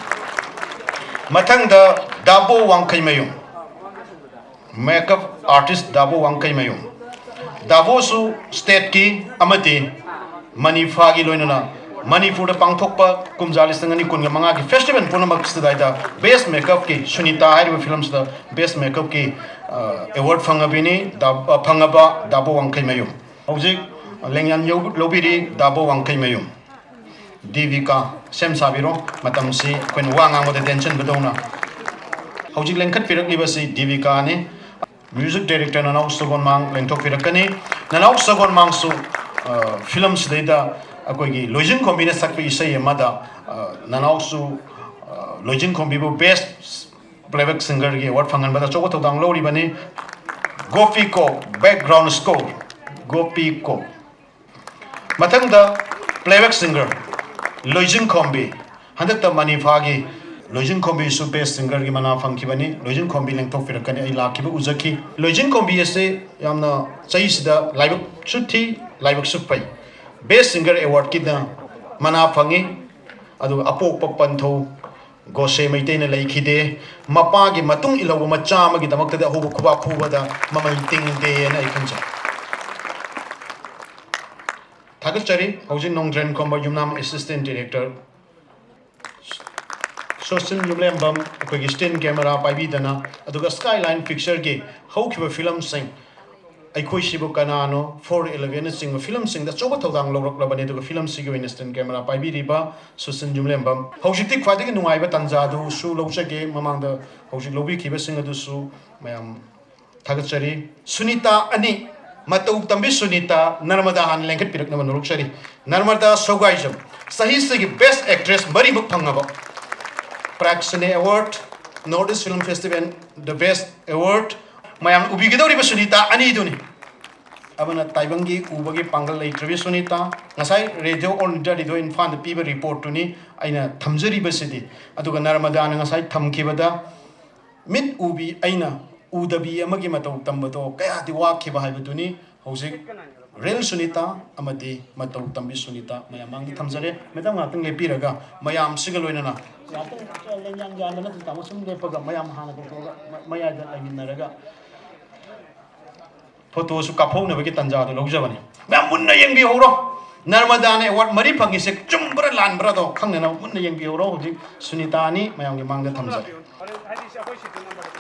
ꯃꯊꯪꯗ ꯗꯥꯕꯣ ꯋꯥꯡꯈꯩꯃꯌꯨꯝ, makeup artist ꯗꯥꯕꯣ ꯋꯥꯡꯈꯩꯃꯌꯨꯝ꯫ ꯗꯥꯕꯣꯁꯨ stateꯀꯤ ꯑꯃꯗꯤ ꯃꯅꯤꯐꯥꯒꯤ ꯂꯣꯏꯅꯅ ꯃꯅꯤꯄꯨꯔꯗ ꯄꯥꯡꯊꯣꯛꯄ ꯀꯨꯝꯖꯥ ꯂꯤꯁꯤꯡ ꯑꯅꯤ ꯀꯨꯟꯒ ꯃꯉꯥꯒꯤ festival ꯄꯨꯝꯅꯃꯛꯁꯤꯗ best makeupꯀꯤ, ꯁꯨꯅꯤꯇꯥ ꯍꯥꯏꯔꯤꯕ ꯐꯤꯂꯝꯁꯤꯗ best makeupꯀꯤ, ꯑ, award ꯐꯪꯉꯕꯤꯅꯤ, ꯗꯥ-, ꯑ, ꯐꯪꯉꯕ ꯗꯥꯕꯣ ꯋꯥꯡꯈꯩꯃꯌꯨꯝ꯫ ꯍꯧꯖꯤꯛ ꯂꯦꯡꯌꯥꯟ ꯌꯧ-, ꯂꯧꯕꯤꯔꯤ ꯗꯥꯕꯣ ꯋꯥꯡꯈꯩꯃꯌꯨꯝ꯫ ꯗꯤꯕꯤꯀꯥ, ꯁꯦꯝ ꯁꯥꯕꯤꯔꯣ, ꯃꯇꯝꯁꯤ ꯑꯩꯈꯣꯏꯅ ꯋꯥ ꯉꯥꯡꯕꯗ ꯇꯦꯟꯁꯤꯟꯕꯗꯧꯅ꯫ ꯍꯧꯖꯤꯛ ꯂꯦꯡꯈꯠꯄꯤꯔꯛꯂꯤꯕꯁꯤ ꯗꯤꯕꯤꯀꯥꯅꯤ꯫ Music director ꯅꯅꯥꯎ ꯁꯒꯣꯜꯃꯥꯡ ꯂꯦꯡꯊꯣꯛꯄꯤꯔꯛꯀꯅꯤ꯫ ꯅꯅꯥꯎ ꯁꯒꯣꯜꯃꯥꯡꯁꯨ, ꯑ, ꯐꯤꯂꯝꯁꯤꯗꯩꯗ ꯑꯩꯈꯣꯏꯒꯤ ꯂꯣꯏꯖꯤꯡꯈꯣꯝꯕꯤꯅ ꯁꯛꯄ ꯏꯁꯩ ꯑꯃꯗ, ꯑ, ꯅꯅꯥꯎꯁꯨ, ꯑ, ꯂꯣꯏꯖꯤꯡꯈꯣꯝꯕꯤꯕꯨ best playback singerꯒꯤ award ꯐꯪꯍꯟꯕꯗ ꯑꯆꯧꯕ ꯊꯧꯗꯥꯡ ꯂꯧꯔꯤꯕꯅꯤ꯫ ꯒꯣꯄꯤ ꯀꯣ, background score, ꯒꯣꯄꯤ ꯀꯣ꯫ ꯃꯊꯪꯗ playback singer ꯂꯣꯏꯖꯤꯡꯈꯣꯝꯕꯤ, ꯍꯟꯗꯛꯇ ꯃꯅꯤꯐꯥꯒꯤ ꯂꯣꯏꯖꯤꯡꯈꯣꯝꯕꯤꯁꯨ Best Singerꯒꯤ ꯃꯅꯥ ꯐꯪꯈꯤꯕꯅꯤ꯫ ꯂꯣꯏꯖꯤꯡꯈꯣꯝꯕꯤ ꯂꯦꯡꯊꯣꯛꯄꯤꯔꯛꯀꯅꯤ, ꯑꯩ ꯂꯥꯛꯈꯤꯕ ꯎꯖꯈꯤ꯫ ꯂꯣꯏꯖꯤꯡꯈꯣꯝꯕꯤ ꯑꯁꯤ ꯌꯥꯝꯅ ꯆꯍꯤꯁꯤꯗ ꯂꯥꯏꯕꯛꯁꯨ ꯊꯤ, ꯂꯥꯏꯕꯛꯁꯨ ꯐꯩ꯫ Best Singer Awardꯀꯤꯗ ꯃꯅꯥ ꯐꯪꯉꯤ꯫ ꯑꯗꯨꯒ ꯑꯄꯣꯛꯄ ꯄꯟꯊꯧ ꯒꯣꯁꯦ ꯃꯩꯇꯩꯅ ꯂꯩꯈꯤꯗꯦ꯫ ꯃꯄꯥꯒꯤ ꯃꯇꯨꯡ ꯏꯜꯍꯧꯕ ꯃꯆꯥ ꯑꯃꯒꯤꯗꯃꯛꯇꯗꯤ ꯑꯍꯧꯕ ꯈꯨꯕꯥꯛ ꯈꯨꯕꯗ ꯃꯃꯜ ꯇꯤꯡꯗꯦꯅ ꯑꯩ ꯈꯟꯖꯩ꯫ ꯊꯥꯒꯠꯆꯔꯤ꯫ ꯍꯧꯖꯤꯛ ꯅꯣꯡꯗ꯭ꯔꯦꯟ ꯈꯣꯝꯕ ꯌꯨꯝꯅꯥꯝ Assistant Director, ꯁꯣꯁꯤꯟ ꯌꯨꯝꯂꯦꯝꯕꯝ ꯑꯩꯈꯣꯏꯒꯤ stand camera ꯄꯥꯏꯕꯤꯗꯅ, ꯑꯗꯨꯒ Skyline Pictureꯒꯤ ꯍꯧꯈꯤꯕ ꯐꯤꯂꯝꯁꯤꯡ, ꯑꯩꯈꯣꯏ ꯁꯤꯕꯨ ꯀꯅꯥꯅꯣ, Four Elevenꯅꯆꯤꯡꯕ ꯐꯤꯂꯝꯁꯤꯡꯗ ꯑꯆꯧꯕ ꯊꯧꯗꯥꯡ ꯂꯧꯔꯛꯂꯕꯅꯤ꯫ ꯑꯗꯨꯒ ꯐꯤꯂꯝꯁꯤꯒꯤ ꯑꯣꯏꯅ stand camera ꯄꯥꯏꯕꯤꯔꯤꯕ ꯁꯨꯁꯤꯟ ꯌꯨꯝꯂꯦꯝꯕꯝ꯫ ꯍꯧꯖꯤꯛꯇꯤ ꯈ꯭ꯋꯥꯏꯗꯒꯤ ꯅꯨꯡꯉꯥꯏꯕ ꯇꯥꯟꯖꯥꯗꯨꯁꯨ ꯂꯧꯖꯒꯦ꯫ ꯃꯃꯥꯡꯗ ꯍꯧꯖꯤꯛ ꯂꯧꯕꯤꯈꯤꯕꯁꯤꯡ ꯑꯗꯨꯁꯨ ꯃꯌꯥꯝ ꯊꯥꯒꯠꯆꯔꯤ꯫ ꯁꯨꯅꯤꯇꯥ ꯑꯅꯤ, ꯃꯇꯧ ꯇꯝꯕꯤ ꯁꯨꯅꯤꯇꯥ, ꯅꯔꯃꯗꯥ ꯍꯥꯟꯅ ꯂꯦꯡꯈꯠꯄꯤꯔꯛꯅꯕ ꯅꯣꯂꯨꯛꯆꯔꯤ꯫ ꯅꯔꯃꯗꯥ ꯁꯧꯒꯥꯏꯖꯝ, ꯆꯍꯤꯁꯤꯒꯤ Best Actress ꯃꯔꯤꯃꯛ ꯐꯪꯉꯕ, Praxna Award, North East Film Festival, the Best Award꯫ ꯃꯌꯥꯝ ꯎꯕꯤꯒꯗꯧꯔꯤꯕ ꯁꯨꯅꯤꯇꯥ ꯑꯅꯤꯗꯨꯅꯤ꯫ ꯑꯃꯅ ꯇꯥꯏꯕꯪꯒꯤ ꯎꯕꯒꯤ ꯄꯥꯡꯒꯜ ꯂꯩꯇ꯭ꯔꯕꯤ ꯁꯨꯅꯤꯇꯥ, ꯉꯁꯥꯏ Radio All India Radio ꯏꯝꯐꯥꯜꯗ ꯄꯤꯕ reportꯇꯨꯅꯤ ꯑꯩꯅ ꯊꯝꯖꯔꯤꯕꯁꯤꯗꯤ꯫ ꯑꯗꯨꯒ ꯅꯔꯃꯗꯥꯅ ꯉꯁꯥꯏ ꯊꯝꯈꯤꯕꯗ, ꯃꯤꯠ ꯎꯕꯤ ꯑꯩꯅ ꯎꯗꯕꯤ ꯑꯃꯒꯤ ꯃꯇꯧ ꯇꯝꯕꯗꯣ ꯀꯌꯥꯗꯤ ꯋꯥꯈꯤꯕ ꯍꯥꯏꯕꯗꯨꯅꯤ꯫ ꯍꯧꯖꯤꯛ real ꯁꯨꯅꯤꯇꯥ ꯑꯃꯗꯤ ꯃꯇꯧ ꯇꯝꯕꯤ ꯁꯨꯅꯤꯇꯥ ꯃꯌꯥꯝ ꯃꯥꯡꯗ ꯊꯝꯖꯔꯦ꯫ ꯃꯦꯗꯥꯝ ꯉꯥꯛꯇꯪ ꯂꯦꯞꯄꯤꯔꯒ ꯃꯌꯥꯝꯁꯤꯒ ꯂꯣꯏꯅꯅ ꯉꯥꯛꯇꯪ ꯂꯦꯡꯌꯥꯟ ꯌꯥꯟꯕ ꯅꯠꯇꯦ ꯇꯥꯃꯣ, ꯁꯨꯝ ꯂꯦꯞꯄꯒ ꯃꯌꯥꯝ ꯍꯥꯟꯅ ꯀꯧꯊꯣꯛꯑꯒ ꯃ-, ꯃꯌꯥꯏꯗ ꯂꯩꯃꯤꯟꯅꯔꯒ ꯐꯣꯇꯣꯁꯨ ꯀꯥꯞꯍꯧꯅꯕꯒꯤ ꯇꯥꯟꯖꯥꯗꯣ ꯂꯧꯖꯕꯅꯤ꯫ ꯃꯌꯥꯝ ꯃꯨꯟꯅ ꯌꯦꯡꯕꯤꯍꯧꯔꯣ꯫ ꯅꯔꯃꯗꯥꯅ award ꯃꯔꯤ ꯐꯪꯉꯤꯁꯦ ꯆꯨꯝꯕ꯭ꯔꯥ ꯂꯥꯟꯕ꯭ꯔꯥꯗꯣ ꯈꯪꯅꯅꯕ ꯃꯨꯟꯅ ꯌꯦꯡꯕꯤꯍꯧꯔꯣ꯫ ꯍꯧꯖꯤꯛ ꯁꯨꯅꯤꯇꯥ ꯑꯅꯤ ꯃꯌꯥꯝꯒꯤ ꯃꯥꯡꯗ ꯊꯝꯖꯔꯦ꯫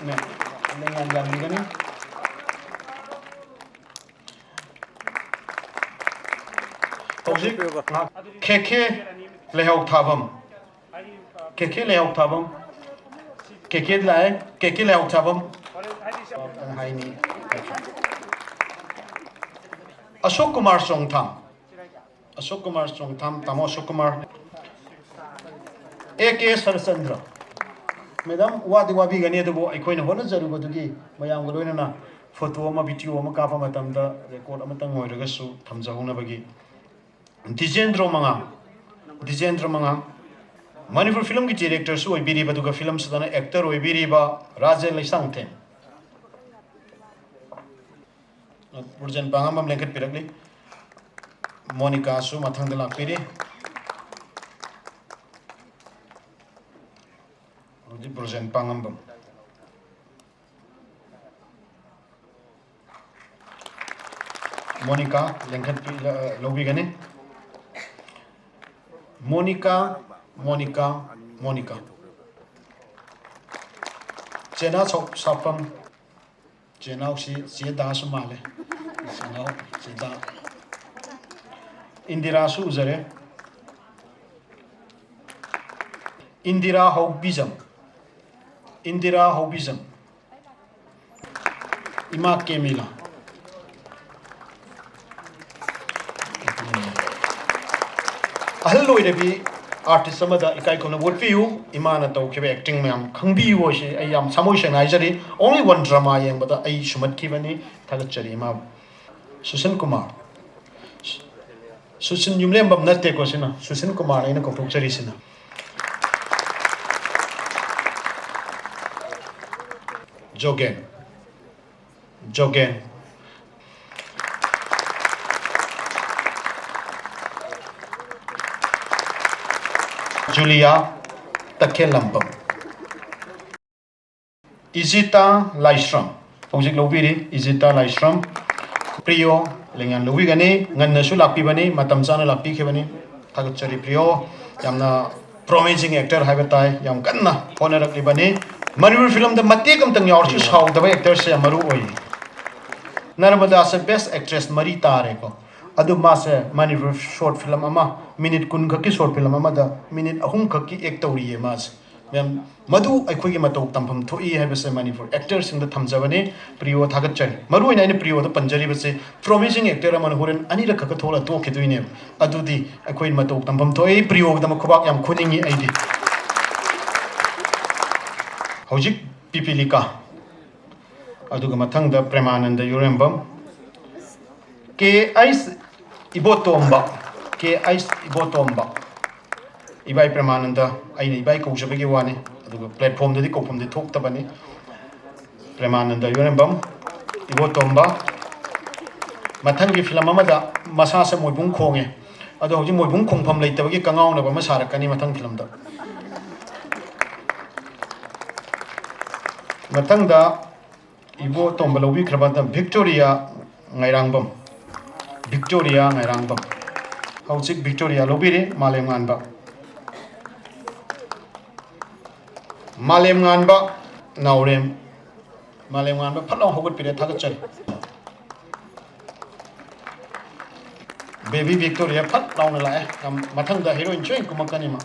ꯃꯌꯥꯝ ꯂꯦꯡꯌꯥꯟ ꯌꯥꯟꯕꯤꯒꯅꯤ꯫ ꯍꯧꯖꯤꯛ ꯉꯥꯏꯍꯥꯛ ꯀꯦ ꯀꯦ ꯂꯩꯍꯥꯎ ꯊꯥꯕꯝ, ꯀꯦ ꯀꯦ ꯂꯩꯍꯥꯎ ꯊꯥꯕꯝ, ꯀꯦ ꯀꯦ ꯂꯥꯛꯑꯦ, ꯀꯦ ꯀꯦ ꯂꯩꯍꯥꯎ ꯊꯥꯕꯝ ꯍꯥꯏꯅꯤ꯫ ꯑꯁꯣꯛ ꯀꯨꯃꯥꯔ ꯆꯣꯡꯊꯥꯝ, ꯑꯁꯣꯛ ꯀꯨꯃꯥꯔ ꯆꯣꯡꯊꯥꯝ, ꯇꯥꯃꯣ ꯑꯁꯣꯛ ꯀꯨꯃꯥꯔ꯫ A K ꯁꯔꯆꯟꯗ꯭ꯔ꯫ ꯃꯦꯗꯥꯝ, ꯋꯥꯗꯤ ꯋꯥꯕꯤꯒꯅꯤ, ꯑꯗꯨꯕꯨ ꯑꯩꯈꯣꯏꯅ ꯍꯣꯠꯅꯖꯔꯨꯕꯗꯨꯒꯤ ꯃꯌꯥꯝꯒ ꯂꯣꯏꯅꯅ ꯐꯣꯇꯣ ꯑꯃ, ꯚꯤꯗꯤꯑꯣ ꯑꯃ ꯀꯥꯞꯄ ꯃꯇꯝꯗ record ꯑꯃꯇꯪ ꯑꯣꯏꯔꯒꯁꯨ ꯊꯝꯖꯍꯧꯅꯕꯒꯤ꯫ ꯗꯤꯖꯦꯟꯗ꯭ꯔꯣ ꯃꯉꯥ, ꯗꯤꯖꯦꯟꯗ꯭ꯔ ꯃꯉꯥ꯫ ꯃꯅꯤꯄꯨꯔ ꯐꯤꯂꯝꯒꯤ ꯗꯤꯔꯦꯛꯇꯔꯁꯨ ꯑꯣꯏꯕꯤꯔꯤꯕ, ꯑꯗꯨꯒ ꯐꯤꯂꯝꯁꯤꯗꯅ ꯑꯦꯛꯇꯔ ꯑꯣꯏꯕꯤꯔꯤꯕ ꯔꯥꯖꯦꯟ ꯂꯩꯁꯥꯡꯊꯦꯝ꯫ ꯕ꯭ꯔꯣꯖꯦꯟ ꯄꯥꯡꯉꯝꯕꯝ ꯂꯦꯡꯈꯠꯄꯤꯔꯛꯂꯤ꯫ ꯃꯣꯅꯤꯀꯥꯁꯨ ꯃꯊꯪꯗ ꯂꯥꯛꯄꯤꯔꯤ꯫ ꯍꯧꯖꯤꯛ ꯕ꯭ꯔꯣꯖꯦꯟ ꯄꯥꯡꯉꯝꯕꯝ꯫ ꯃꯣꯅꯤꯀꯥ ꯂꯦꯡꯈꯠꯄꯤ-, ꯂ-, ꯂꯧꯕꯤꯒꯅꯤ꯫ ꯃꯣꯅꯤꯀꯥ, ꯃꯣꯅꯤꯀꯥ, ꯃꯣꯅꯤꯀꯥ꯫ ꯆꯦꯅꯥ ꯁꯧ-, ꯁꯥꯐꯝ꯫ ꯆꯦꯅꯥꯎꯁꯤ ꯆꯦ ꯗꯥꯁꯨ ꯃꯥꯜꯂꯦ꯫ ꯆꯦꯅꯥꯎ, ꯆꯦ ꯗꯥ꯫ ꯏꯟꯗꯤꯔꯥꯁꯨ ꯎꯖꯔꯦ꯫ ꯏꯟꯗꯤꯔꯥ ꯍꯧꯕꯤꯖꯝ꯫ ꯏꯟꯗꯤꯔꯥ ꯍꯧꯕꯤꯖꯝ꯫ ꯏꯃꯥ ꯀꯦꯃꯤꯂꯥ꯫ ꯑꯍꯜ ꯑꯣꯏꯔꯕꯤ ꯑꯥꯔꯇꯤꯁ ꯑꯃꯗ ꯏꯀꯥꯏ ꯈꯨꯝꯅꯕ ꯎꯠꯄꯤꯌꯨ꯫ ꯏꯃꯥꯅ ꯇꯧꯈꯤꯕ ꯑꯦꯛꯇꯤꯡ ꯃꯌꯥꯝ ꯈꯪꯕꯤꯌꯨ ꯍꯥꯏꯁꯤ ꯑꯩ ꯌꯥꯝ ꯊꯃꯣꯏ ꯁꯦꯡꯅ ꯍꯥꯏꯖꯔꯤ꯫ Only One ꯗ꯭ꯔꯃꯥ ꯌꯦꯡꯕꯗ ꯑꯩ ꯁꯨꯝꯍꯠꯈꯤꯕꯅꯤ꯫ ꯊꯥꯒꯠꯆꯔꯤ ꯏꯃꯥꯕꯨ꯫ ꯁꯨꯁꯟ ꯀꯨꯃꯥꯔ꯫ ꯁꯨꯁꯤꯟ ꯌꯨꯝꯂꯦꯝꯕꯝ ꯅꯠꯇꯦꯀꯣ ꯁꯤꯅ, ꯁꯨꯁꯤꯟ ꯀꯨꯃꯥꯔ ꯑꯩꯅ ꯀꯧꯊꯣꯛꯆꯔꯤꯁꯤꯅ꯫ ꯖꯣꯒꯦꯟ, ꯖꯣꯒꯦꯟ꯫ ꯖꯨꯂꯤꯌꯥ ꯇꯈꯦꯜꯂꯝꯕꯝ꯫ ꯏꯖꯤꯇꯥ ꯂꯥꯏꯁ꯭ꯔꯝ꯫ ꯍꯧꯖꯤꯛ ꯂꯧꯕꯤꯔꯤ ꯏꯖꯤꯇꯥ ꯂꯥꯏꯁ꯭ꯔꯝ꯫ ꯄ꯭ꯔꯤꯌꯣ ꯂꯦꯡꯌꯥꯟ ꯂꯧꯕꯤꯒꯅꯤ꯫ ꯉꯟꯅꯁꯨ ꯂꯥꯛꯄꯤꯕꯅꯤ, ꯃꯇꯝ ꯆꯥꯅ ꯂꯥꯛꯄꯤꯈꯤꯕꯅꯤ꯫ ꯊꯥꯒꯠꯆꯔꯤ ꯄ꯭ꯔꯤꯌꯣ꯫ ꯌꯥꯝꯅ promising actor ꯍꯥꯏꯕ ꯇꯥꯏ, ꯌꯥꯝ ꯀꯟꯅ ꯍꯣꯠꯅꯔꯛꯂꯤꯕꯅꯤ꯫ ꯃꯅꯤꯄꯨꯔ ꯐꯤꯂꯝꯗ ꯃꯇꯦꯛ ꯑꯃꯇꯪ ꯌꯥꯎꯔꯁꯨ ꯁꯥꯎꯗꯕ actorꯁꯦ ꯌꯥꯝ ꯃꯔꯨ ꯑꯣꯏ꯫ ꯅꯔꯃꯗꯥꯁꯦ best actress ꯃꯔꯤ ꯇꯥꯔꯦꯀꯣ꯫ ꯑꯗꯨ ꯃꯥꯁꯦ ꯃꯅꯤꯄꯨꯔ short film ꯑꯃ, ꯃꯤꯅꯤꯠ ꯀꯨꯟ ꯈꯛꯀꯤ short film ꯑꯃꯗ ꯃꯤꯅꯤꯠ ꯑꯍꯨꯝ ꯈꯛꯀꯤ act ꯇꯧꯔꯤꯌꯦ ꯃꯥꯁꯦ꯫ ꯃꯦꯝ, ꯃꯗꯨ ꯑꯩꯈꯣꯏꯒꯤ ꯃꯇꯧ ꯇꯝꯐꯝ ꯊꯣꯛꯏ ꯍꯥꯏꯕꯁꯦ ꯃꯅꯤꯄꯨꯔ actorꯁꯤꯡꯗ ꯊꯝꯖꯕꯅꯤ꯫ ꯄ꯭ꯔꯤꯌꯣ ꯊꯥꯒꯠꯆꯔꯤ꯫ ꯃꯔꯨ ꯑꯣꯏꯅ ꯑꯩꯅ ꯄ꯭ꯔꯤꯌꯣꯗ ꯄꯟꯖꯔꯤꯕꯁꯦ, promising actor ꯑꯃꯅ ꯍꯣꯔꯦꯟ ꯑꯅꯤꯔꯛ ꯈꯛꯇ ꯊꯣꯛꯂꯒ ꯇꯣꯛꯈꯤꯗꯣꯏꯅꯦꯕ꯫ ꯑꯗꯨꯗꯤ ꯑꯩꯈꯣꯏ ꯃꯇꯧ ꯇꯝꯐꯝ ꯊꯣꯛꯏ꯫ ꯄ꯭ꯔꯤꯌꯣꯒꯤꯗꯃꯛ ꯈꯨꯕꯥꯛ ꯌꯥꯝ ꯈꯨꯅꯤꯡꯉꯤ ꯑꯩꯗꯤ꯫ ꯍꯧꯖꯤꯛ ꯄꯤꯄꯤꯂꯤꯀꯥ꯫ ꯑꯗꯨꯒ ꯃꯊꯪꯗ ꯄ꯭ꯔꯦꯃꯥꯅꯟꯗ ꯌꯨꯔꯦꯝꯕꯝ꯫ ꯀꯦ ꯑꯩꯁ ꯏꯕꯣꯇꯣꯝꯕ꯫ ꯀꯦ ꯑꯩꯁ ꯏꯕꯣꯇꯣꯝꯕ꯫ ꯏꯕꯥꯏ ꯄ꯭ꯔꯦꯃꯥꯅꯟꯗ, ꯑꯩꯅ ꯏꯕꯥꯏ ꯀꯧꯖꯕꯒꯤ ꯋꯥꯅꯤ, ꯑꯗꯨꯒ platformꯗꯗꯤ ꯀꯧꯐꯝꯗꯤ ꯊꯣꯛꯇꯕꯅꯤ꯫ ꯄ꯭ꯔꯦꯃꯥꯅꯟꯗ ꯏꯔꯝꯕꯝ, ꯏꯕꯣꯇꯣꯝꯕ, ꯃꯊꯪꯒꯤ film ꯑꯃꯗ ꯃꯁꯥꯁꯦ ꯃꯣꯏꯕꯨꯡ ꯈꯣꯡꯉꯦ, ꯑꯗꯣ ꯍꯧꯖꯤꯛ ꯃꯣꯏꯕꯨꯡ ꯈꯣꯡꯐꯝ ꯂꯩꯇꯕꯒꯤ ꯀꯉꯥꯎꯅꯕ ꯑꯃ ꯁꯥꯔꯛꯀꯅꯤ ꯃꯊꯪ filmꯗ꯫ ꯃꯊꯪꯗ ꯏꯕꯣꯇꯣꯝꯕ ꯂꯧꯕꯤꯈ꯭ꯔꯕ ꯃꯇꯝ, ꯚꯤꯛꯇꯣꯔꯤꯌꯥ ꯉꯥꯏꯔꯥꯡꯕꯝ, ꯚꯤꯛꯇꯣꯔꯤꯌꯥ ꯉꯥꯏꯔꯥꯡꯕꯝ꯫ ꯍꯧꯖꯤꯛ ꯚꯤꯛꯇꯣꯔꯤꯌꯥ ꯂꯧꯕꯤꯔꯦ, ꯃꯥꯂꯦꯝꯉꯥꯟꯕ꯫ ꯃꯥꯂꯦꯝꯉꯥꯟꯕ ꯅꯥꯎꯔꯦꯝ, ꯃꯥꯂꯦꯝꯉꯥꯟꯕ ꯐꯠ ꯂꯥꯎ ꯍꯧꯒꯠꯄꯤꯔꯦ, ꯊꯥꯒꯠꯆꯔꯤ꯫ Baby Victoria ꯐꯠ ꯂꯥꯎꯅ ꯂꯥꯛꯑꯦ꯫ ꯌꯥꯝ, ꯃꯊꯪꯗ heroine ꯁꯣꯏꯅ ꯀꯨꯝꯃꯛꯀꯅꯤ ꯃꯥ꯫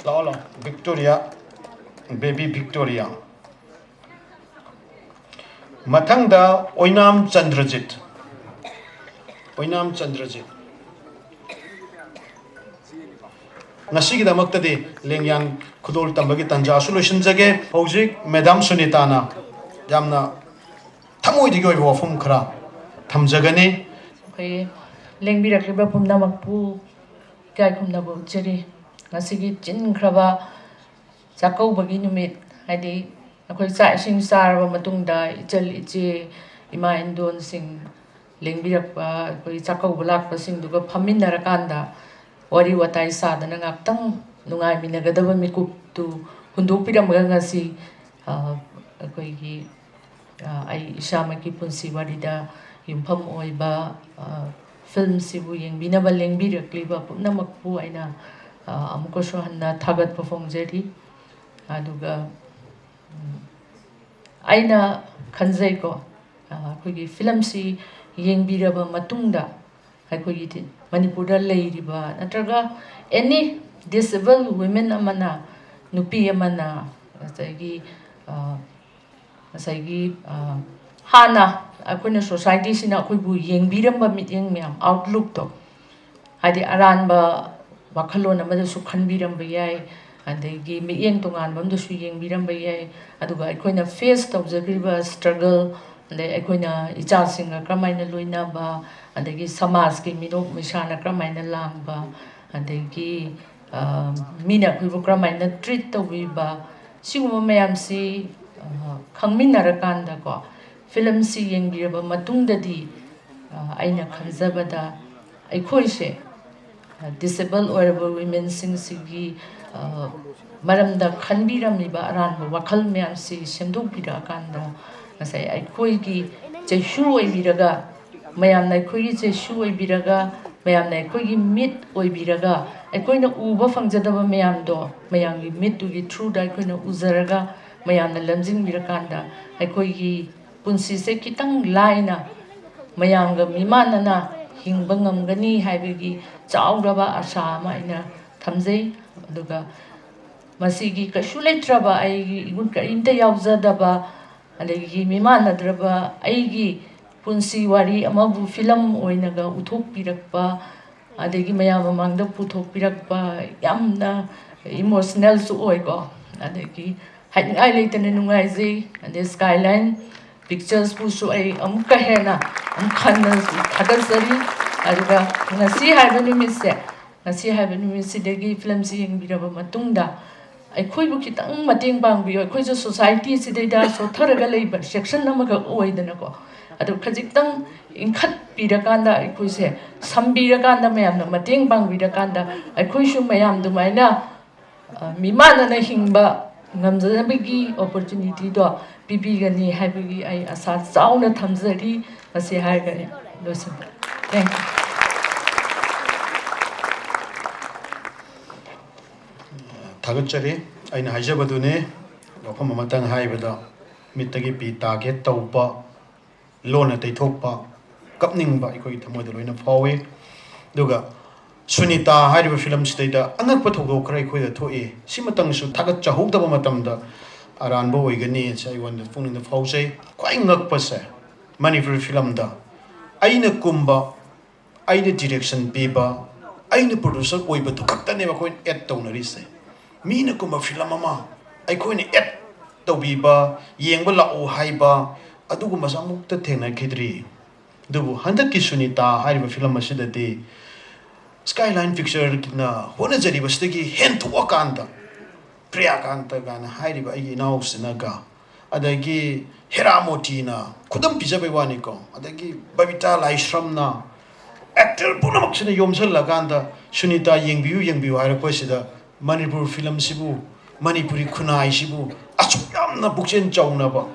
ꯂꯥꯛꯑꯣ, ꯂꯥꯛꯑꯣ, ꯚꯤꯛꯇꯣꯔꯤꯌꯥ, Baby Victoria꯫ ꯃꯊꯪꯗ ꯑꯣꯏꯅꯥꯝ ꯆꯟꯗ꯭ꯔꯖꯤꯠ, ꯑꯣꯏꯅꯥꯝ ꯆꯟꯗ꯭ꯔꯖꯤꯠ꯫ ꯉꯁꯤꯒꯤꯗꯃꯛꯇꯗꯤ ꯂꯦꯡꯌꯥꯟ ꯈꯨꯗꯣꯜ ꯇꯝꯕꯒꯤ ꯇꯥꯟꯖꯥꯁꯨ ꯂꯣꯏꯁꯤꯟꯖꯒꯦ꯫ ꯍꯧꯖꯤꯛ ꯃꯦꯗꯥꯝ ꯁꯨꯅꯤꯇꯥꯅ ꯌꯥꯝꯅ ꯊꯃꯣꯏꯗꯒꯤ ꯑꯣꯏꯕ ꯋꯥꯐꯝ ꯈꯔ ꯊꯝꯖꯒꯅꯤ꯫ ꯑꯩꯈꯣꯏ ꯂꯦꯡꯕꯤꯔꯛꯂꯤꯕ ꯄꯨꯝꯅꯃꯛꯄꯨ ꯏꯀꯥꯏ ꯈꯨꯝꯅꯕ ꯎꯠꯆꯔꯤ꯫ ꯉꯁꯤꯒꯤ ꯆꯤꯟꯈ꯭ꯔꯕ ꯆꯥꯛꯀꯧꯕꯒꯤ ꯅꯨꯃꯤꯠ, ꯍꯥꯏꯗꯤ ꯑꯩꯈꯣꯏ ꯆꯥꯛ ꯏꯁꯤꯡ ꯆꯥꯔꯕ ꯃꯇꯨꯡꯗ ꯏꯆꯜ ꯏꯆꯦ, ꯏꯃꯥ ꯏꯟꯗꯣꯟꯁꯤꯡ, ꯂꯦꯡꯕꯤꯔꯛꯄ ꯑꯩꯈꯣꯏ ꯆꯥꯛꯀꯧꯕ ꯂꯥꯛꯄꯁꯤꯡꯗꯨꯒ ꯐꯝꯃꯤꯟꯅꯔꯀꯥꯟꯗ ꯋꯥꯔꯤ ꯋꯥꯇꯥꯏ ꯁꯥꯗꯅ ꯉꯥꯛꯇꯪ ꯅꯨꯡꯉꯥꯏꯃꯤꯟꯅꯒꯗꯕ ꯃꯤꯀꯨꯞꯇꯨ ꯍꯨꯟꯗꯣꯛꯄꯤꯔꯝꯃꯒ ꯉꯁꯤ, ꯑ, ꯑꯩꯈꯣꯏꯒꯤ, ꯑ, ꯑꯩ ꯏꯁꯥꯃꯛꯀꯤ ꯄꯨꯟꯁꯤ ꯋꯥꯔꯤꯗ ꯌꯨꯝꯐꯝ ꯑꯣꯏꯕ, ꯑ, filmꯁꯤꯕꯨ ꯌꯦꯡꯕꯤꯅꯕ ꯂꯦꯡꯕꯤꯔꯛꯂꯤꯕ ꯄꯨꯝꯅꯃꯛꯄꯨ ꯑꯩꯅ, ꯑ, ꯑꯃꯨꯛꯀꯁꯨ ꯍꯟꯅ ꯊꯥꯒꯠꯄ ꯐꯣꯡꯖꯔꯤ꯫ ꯑꯗꯨꯒ, ꯎꯝ, ꯑꯩꯅ ꯈꯟꯖꯩꯀꯣ, ꯑ, ꯑꯩꯈꯣꯏꯒꯤ filmꯁꯤ ꯌꯦꯡꯕꯤꯔꯕ ꯃꯇꯨꯡꯗ ꯑꯩꯈꯣꯏꯒꯤ ꯊꯤ-, ꯃꯅꯤꯄꯨꯔꯗ ꯂꯩꯔꯤꯕ ꯅꯠꯇ꯭ꯔꯒ any disabled women ꯑꯃꯅ, ꯅꯨꯄꯤ ꯑꯃꯅ, ꯉꯁꯥꯏꯒꯤ, ꯑ, ꯉꯁꯥꯏꯒꯤ, ꯑ, ꯍꯥꯟꯅ ꯑꯩꯈꯣꯏꯅ societyꯁꯤꯅ ꯑꯩꯈꯣꯏꯕꯨ ꯌꯦꯡꯕꯤꯔꯝꯕ ꯃꯤꯠꯌꯦꯡ ꯃꯌꯥꯝ, outlookꯇꯣ, ꯍꯥꯏꯗꯤ ꯑꯔꯥꯟꯕ ꯋꯥꯈꯜꯂꯣꯟ ꯑꯃꯗꯁꯨ ꯈꯟꯕꯤꯔꯝꯕ ꯌꯥꯏ, ꯑꯗꯒꯤ ꯃꯤꯠꯌꯦꯡ ꯇꯣꯉꯥꯟꯕ ꯑꯃꯗꯁꯨ ꯌꯦꯡꯕꯤꯔꯝꯕ ꯌꯥꯏ꯫ ꯑꯗꯨꯒ ꯑꯩꯈꯣꯏꯅ face ꯇꯧꯖꯈ꯭ꯔꯤꯕ struggle, ꯑꯗꯩ ꯑꯩꯈꯣꯏꯅ ꯏꯆꯥꯁꯤꯡꯒ ꯀꯔꯝꯍꯥꯏꯅ ꯂꯣꯏꯅꯕ, ꯑꯗꯒꯤ ꯁꯃꯥꯖꯀꯤ ꯃꯤꯅꯣꯛ ꯃꯩꯁꯥꯅ ꯀꯔꯝꯍꯥꯏꯅ ꯂꯥꯡꯕ, ꯑꯗꯒꯤ, ꯃꯤꯅ ꯑꯩꯈꯣꯏꯕꯨ ꯀꯔꯝꯍꯥꯏꯅ ꯇ꯭ꯔꯤꯠ ꯇꯧꯕꯤꯕ, ꯁꯤꯒꯨꯝꯕ ꯃꯌꯥꯝꯁꯤ ꯈꯪꯃꯤꯟꯅꯔꯀꯥꯟꯗꯀꯣ, ꯐꯤꯂꯝꯁꯤ ꯌꯦꯡꯕꯤꯔꯕ ꯃꯇꯨꯡꯗꯗꯤ ꯑꯩꯅ ꯈꯟꯖꯕꯗ ꯑꯩꯈꯣꯏꯁꯦ ꯗꯤꯁꯦꯕꯜ ꯑꯣꯏꯔꯕ ꯋꯤꯃꯦꯟꯁꯤꯡꯁꯤꯒꯤ ꯃꯔꯝꯗ ꯈꯟꯕꯤꯔꯝꯃꯤꯕ ꯑꯔꯥꯟꯕ ꯋꯥꯈꯜ ꯃꯌꯥꯝꯁꯤ ꯁꯦꯝꯗꯣꯛꯄꯤꯔꯛꯑꯀꯥꯟꯗ, ꯉꯁꯥꯏ ꯑꯩꯈꯣꯏꯒꯤ ꯆꯩꯁꯨ ꯑꯣꯏꯕꯤꯔꯒ, ꯃꯌꯥꯝꯅ ꯑꯩꯈꯣꯏꯒꯤ ꯆꯩꯁꯨ ꯑꯣꯏꯕꯤꯔꯒ, ꯃꯌꯥꯝꯅ ꯑꯩꯈꯣꯏꯒꯤ ꯃꯤꯠ ꯑꯣꯏꯕꯤꯔꯒ, ꯑꯩꯈꯣꯏꯅ ꯎꯕ ꯐꯪꯖꯗꯕ ꯃꯌꯥꯝꯗꯣ ꯃꯌꯥꯝꯒꯤ ꯃꯤꯠꯇꯨꯒꯤ ꯊ꯭ꯔꯨꯗ ꯑꯩꯈꯣꯏꯅ ꯎꯖꯔꯒ, ꯃꯌꯥꯝꯅ ꯂꯝꯖꯤꯡꯕꯤꯔꯀꯥꯟꯗ ꯑꯩꯈꯣꯏꯒꯤ ꯄꯨꯟꯁꯤꯁꯦ ꯈꯤꯇꯪ ꯂꯥꯏꯅ ꯃꯌꯥꯝꯒ ꯃꯤꯃꯥꯟꯅꯅ ꯍꯤꯡꯕ ꯉꯝꯒꯅꯤ ꯍꯥꯏꯕꯒꯤ ꯆꯥꯎꯔꯕ ꯑꯁꯥ ꯑꯃ ꯑꯩꯅ ꯊꯝꯖꯩ꯫ ꯑꯗꯨꯒ ꯃꯁꯤꯒꯤ ꯀꯩꯁꯨ ꯂꯩꯇ꯭ꯔꯕ, ꯑꯩꯒꯤ ꯏꯒꯨꯟ ꯀꯔꯤꯝꯇ ꯌꯥꯎꯖꯗꯕ, ꯑꯗꯒꯤ ꯃꯤꯃꯥꯟꯅꯗ꯭ꯔꯕ ꯑꯩꯒꯤ ꯄꯨꯟꯁꯤ ꯋꯥꯔꯤ ꯑꯃꯕꯨ ꯐꯤꯂꯝ ꯑꯣꯏꯅꯒ ꯎꯠꯊꯣꯛꯄꯤꯔꯛꯄ, ꯑꯗꯒꯤ ꯃꯌꯥꯝ ꯃꯃꯥꯡꯗ ꯄꯨꯊꯣꯛꯄꯤꯔꯛꯄ ꯌꯥꯝꯅ ꯏꯃꯣꯁꯅꯦꯜꯁꯨ ꯑꯣꯏꯀꯣ꯫ ꯑꯗꯒꯤ ꯍꯥꯏꯅꯤꯡꯉꯥꯏ ꯂꯩꯇꯅ ꯅꯨꯡꯉꯥꯏꯖꯩ꯫ ꯑꯗꯩ ꯁ꯭ꯀꯥꯏꯂꯥꯏꯟ ꯄꯤꯛꯆꯔꯁꯄꯨꯁꯨ ꯑꯩ ꯑꯃꯨꯛꯀ ꯍꯦꯟꯅ ꯑꯃꯨꯛ ꯍꯟꯅ ꯊꯥꯒꯠꯆꯔꯤ꯫ ꯑꯗꯨꯒ ꯉꯁꯤ ꯍꯥꯏꯕ ꯅꯨꯃꯤꯠꯁꯦ, ꯉꯁꯤ ꯍꯥꯏꯕ ꯅꯨꯃꯤꯠꯁꯤꯗꯒꯤ ꯐꯤꯂꯝꯁꯤ ꯌꯦꯡꯕꯤꯔꯕ ꯃꯇꯨꯡꯗ ꯑꯩꯈꯣꯏꯕꯨ ꯈꯤꯇꯪ ꯃꯇꯦꯡ ꯄꯥꯡꯕꯤꯌꯨ꯫ ꯑꯩꯈꯣꯏꯁꯨ ꯁꯣꯁꯥꯏꯇꯤꯁꯤꯗꯩꯗ ꯁꯣꯠꯊꯔꯒ ꯂꯩꯕ ꯁꯦꯛꯁꯟ ꯑꯃꯈꯛ ꯑꯣꯏꯗꯅꯀꯣ꯫ ꯑꯗꯨ ꯈꯖꯤꯛꯇꯪ ꯏꯟꯈꯠꯄꯤꯔꯀꯥꯟꯗ, ꯑꯩꯈꯣꯏꯁꯦ ꯁꯝꯕꯤꯔꯀꯥꯟꯗ, ꯃꯌꯥꯝꯅ ꯃꯇꯦꯡ ꯄꯥꯡꯕꯤꯔꯀꯥꯟꯗ ꯑꯩꯈꯣꯏꯁꯨ ꯃꯌꯥꯝ ꯑꯗꯨꯃꯥꯏꯅ ꯃꯤꯃꯥꯟꯅꯅ ꯍꯤꯡꯕ ꯉꯝꯖꯅꯕꯒꯤ ꯑꯣꯄꯣꯔꯆꯨꯅꯤꯇꯤꯗꯣ ꯄꯤꯕꯤꯒꯅꯤ ꯍꯥꯏꯕꯒꯤ ꯑꯩ ꯑꯁꯥ ꯆꯥꯎꯅ ꯊꯝꯖꯔꯤ꯫ ꯃꯁꯤ ꯍꯥꯏꯔꯒ ꯑꯩ ꯂꯣꯏꯁꯤꯟꯖꯔꯦ꯫ Thank you. ꯊꯥꯒꯠꯆꯔꯤ꯫ ꯑꯩꯅ ꯍꯥꯏꯖꯕꯗꯨꯅꯤ, ꯋꯥꯐꯝ ꯑꯃꯇꯪ ꯍꯥꯏꯕꯗ, ꯃꯤꯠꯇꯒꯤ ꯄꯤ ꯇꯥꯒꯦ ꯇꯧꯕ, ꯂꯣꯟꯅ ꯇꯩꯊꯣꯛꯄ, ꯀꯞꯅꯤꯡꯕ ꯑꯩꯈꯣꯏꯒꯤ ꯊꯃꯣꯏꯗ ꯂꯣꯏꯅ ꯐꯥꯎꯏ꯫ ꯑꯗꯨꯒ ꯁꯨꯅꯤꯇꯥ ꯍꯥꯏꯔꯤꯕ ꯐꯤꯂꯝꯁꯤꯗꯩꯗ ꯑꯉꯛꯄ ꯊꯧꯗꯣꯛ ꯈꯔ ꯑꯩꯈꯣꯏꯗ ꯊꯣꯛꯏ꯫ ꯁꯤꯃꯇꯪꯁꯨ ꯊꯥꯒꯠꯆꯍꯧꯗꯕ ꯃꯇꯝꯗ ꯑꯔꯥꯟꯕ ꯑꯣꯏꯒꯅꯤ ꯍꯥꯏꯁꯦ ꯑꯩꯉꯣꯟꯗ ꯄꯨꯛꯅꯤꯡꯗ ꯐꯥꯎꯖꯩ꯫ ꯈ꯭ꯋꯥꯏ ꯉꯛꯄꯁꯦ, ꯃꯅꯤꯄꯨꯔꯤ ꯐꯤꯂꯝꯗ ꯑꯩꯅ ꯀꯨꯝꯕ, ꯑꯩꯅ ꯗꯤꯔꯦꯛꯁꯟ ꯄꯤꯕ, ꯑꯩꯅ ꯄ꯭ꯔꯣꯗ꯭ꯌꯨꯁꯔ ꯑꯣꯏꯕꯗꯨ ꯈꯛꯇꯅꯦꯕ ꯑꯩꯈꯣꯏꯅ ꯑꯦꯗ ꯇꯧꯅꯔꯤꯁꯦ꯫ ꯃꯤꯅ ꯀꯨꯝꯕ ꯐꯤꯂꯝ ꯑꯃ ꯑꯩꯈꯣꯏꯅ ꯑꯦꯗ ꯇꯧꯕꯤꯕ, ꯌꯦꯡꯕ ꯂꯥꯛꯎ ꯍꯥꯏꯕ, ꯑꯗꯨꯒꯨꯝꯕꯁꯨ ꯑꯃꯨꯛꯇ ꯊꯦꯡꯅꯈꯤꯗ꯭ꯔꯤ꯫ ꯑꯗꯨꯕꯨ ꯍꯟꯗꯛꯀꯤ ꯁꯨꯅꯤꯇꯥ ꯍꯥꯏꯔꯤꯕ ꯐꯤꯂꯝ ꯑꯁꯤꯗꯗꯤ ꯁ꯭ꯀꯥꯏꯂꯥꯏꯟ ꯄꯤꯛꯆꯔꯒꯤꯅ ꯍꯣꯠꯅꯖꯔꯤꯕꯁꯤꯗꯒꯤ ꯍꯦꯟꯊꯣꯛꯑꯀꯥꯟꯗ, ꯄ꯭ꯔꯤꯌꯥꯀꯥꯟꯇ ꯀꯥꯏꯅ ꯍꯥꯏꯔꯤꯕ ꯑꯩꯒꯤ ꯏꯅꯥꯎꯁꯤꯅꯒ, ꯑꯗꯒꯤ ꯍꯦꯔꯥꯃꯣꯇꯤꯅ ꯈꯨꯗꯝ ꯄꯤꯖꯕꯩ ꯋꯥꯅꯤꯀꯣ, ꯑꯗꯒꯤ ꯕꯕꯤꯇꯥ ꯂꯥꯏꯁ꯭ꯔꯝꯅ, ꯑꯦꯛꯇꯔ ꯄꯨꯝꯅꯃꯛꯁꯤꯅ ꯌꯣꯝꯁꯤꯜꯂꯀꯥꯟꯗ, "ꯁꯨꯅꯤꯇꯥ, ꯌꯦꯡꯕꯤꯌꯨ, ꯌꯦꯡꯕꯤꯌꯨ" ꯍꯥꯏꯔꯛꯄꯁꯤꯗ, ꯃꯅꯤꯄꯨꯔ ꯐꯤꯂꯝꯁꯤꯕꯨ, ꯃꯅꯤꯄꯨꯔꯤ ꯈꯨꯟꯅꯥꯏꯁꯤꯕꯨ ꯑꯁꯨꯛ ꯌꯥꯝꯅ ꯄꯨꯛꯆꯦꯜ ꯆꯥꯎꯅꯕ,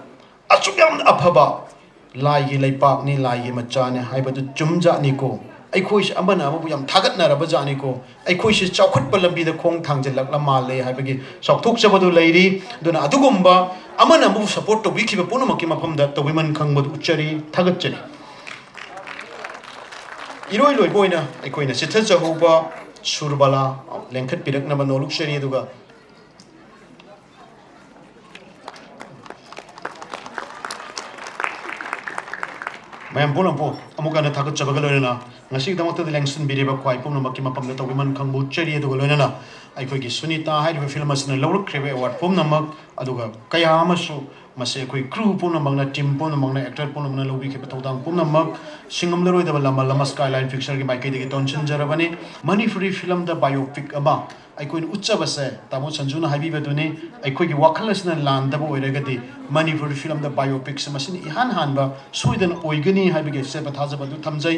ꯑꯁꯨꯛ ꯌꯥꯝꯅ ꯑꯐꯕ, ꯂꯥꯏꯒꯤ ꯂꯩꯄꯥꯛꯅꯤ, ꯂꯥꯏꯒꯤ ꯃꯆꯥꯅꯤ ꯍꯥꯏꯕꯗꯨ ꯆꯨꯝꯖꯥꯠꯅꯤꯀꯣ꯫ ꯑꯩꯈꯣꯏꯁꯦ ꯑꯃꯅ ꯑꯃꯕꯨ ꯌꯥꯝ ꯊꯥꯒꯠꯅꯔꯕ ꯖꯥꯠꯅꯤꯀꯣ꯫ ꯑꯩꯈꯣꯏꯁꯦ ꯆꯥꯎꯈꯠꯄ ꯂꯝꯕꯤꯗ ꯈꯣꯡ ꯊꯥꯡꯖꯤꯜꯂꯛꯂ ꯃꯥꯜꯂꯦ ꯍꯥꯏꯕꯒꯤ ꯆꯥꯎꯊꯣꯛꯆꯕꯗꯨ ꯂꯩꯔꯤ꯫ ꯑꯗꯨꯅ ꯑꯗꯨꯒꯨꯝꯕ ꯑꯃꯅ ꯑꯃꯕꯨ ꯁꯄꯣꯔꯠ ꯇꯧꯕꯤꯈꯤꯕ ꯄꯨꯝꯅꯃꯛꯀꯤ ꯃꯐꯝꯗ ꯇꯧꯕꯤꯃꯟ ꯈꯪꯕꯗꯨ ꯎꯠꯆꯔꯤ, ꯊꯥꯒꯠꯆꯔꯤ꯫ ꯏꯔꯣꯏ ꯂꯣꯏꯕ ꯑꯣꯏꯅ ꯑꯩꯈꯣꯏꯅ ꯆꯤꯊꯖꯍꯧꯕ ꯁꯨꯔꯕꯂꯥ ꯂꯦꯡꯈꯠꯄꯤꯔꯛꯅꯕ ꯅꯣꯂꯨꯛꯆꯔꯤ꯫ ꯑꯗꯨꯒ ꯃꯌꯥꯝ ꯄꯨꯝꯅꯃꯛꯄꯨ ꯑꯃꯨꯛ ꯍꯟꯅ ꯊꯥꯒꯠꯆꯕꯒ ꯂꯣꯏꯅꯅ, ꯉꯁꯤꯒꯤꯗꯃꯛꯇꯗꯤ ꯂꯦꯡꯁꯤꯟꯕꯤꯔꯤꯕ ꯈ꯭ꯋꯥꯏ ꯄꯨꯝꯅꯃꯛꯀꯤ ꯃꯐꯝꯗ ꯇꯧꯕꯤꯃꯟ ꯈꯪꯕ ꯎꯠꯆꯔꯤ꯫ ꯑꯗꯨꯒ ꯂꯣꯏꯅꯅ ꯑꯩꯈꯣꯏꯒꯤ ꯁꯨꯅꯤꯇꯥ ꯍꯥꯏꯔꯤꯕ ꯐꯤꯂꯝ ꯑꯁꯤꯅ ꯂꯧꯔꯛꯈ꯭ꯔꯤꯕ ꯑꯦꯋꯥꯔꯗ ꯄꯨꯝꯅꯃꯛ, ꯑꯗꯨꯒ ꯀꯌꯥ ꯑꯃꯁꯨ ꯃꯁꯤ ꯑꯩꯈꯣꯏ ꯀ꯭ꯔꯨ ꯄꯨꯝꯅꯃꯛꯅ, ꯇꯤꯝ ꯄꯨꯝꯅꯃꯛꯅ, ꯑꯦꯛꯇꯔ ꯄꯨꯝꯅꯃꯛꯅ ꯂꯧꯕꯤꯈꯤꯕ ꯊꯧꯗꯥꯡ ꯄꯨꯝꯅꯃꯛ ꯁꯤꯡꯉꯝꯂꯔꯣꯏꯗꯕ ꯂꯃꯜ ꯑꯃ ꯁ꯭ꯀꯥꯏꯂꯥꯏꯟ ꯄꯤꯛꯆꯔꯒꯤ ꯃꯥꯏꯀꯩꯗꯒꯤ ꯇꯣꯟꯁꯤꯟꯖꯔꯕꯅꯤ꯫ ꯃꯅꯤꯄꯨꯔꯤ ꯐꯤꯂꯝꯗ ꯕꯥꯏꯑꯣꯄꯤꯛ ꯑꯃ ꯑꯩꯈꯣꯏꯅ ꯎꯠꯆꯕꯁꯦ, ꯇꯥꯃꯣ ꯁꯟꯖꯨꯅ ꯍꯥꯏꯕꯤꯕꯗꯨꯅꯤ, ꯑꯩꯈꯣꯏꯒꯤ ꯋꯥꯈꯜ ꯑꯁꯤꯅ ꯂꯥꯟꯗꯕ ꯑꯣꯏꯔꯒꯗꯤ ꯃꯅꯤꯄꯨꯔꯤ ꯐꯤꯂꯝꯗ ꯕꯥꯏꯑꯣꯄꯤꯛꯁꯦ ꯃꯁꯤꯅ ꯏꯍꯥꯟ ꯍꯥꯟꯕ ꯁꯣꯏꯗꯅ ꯑꯣꯏꯒꯅꯤ ꯍꯥꯏꯕꯒꯤ ꯑꯆꯦꯠꯄ ꯊꯥꯖꯕ ꯑꯗꯨ ꯊꯝꯖꯩ꯫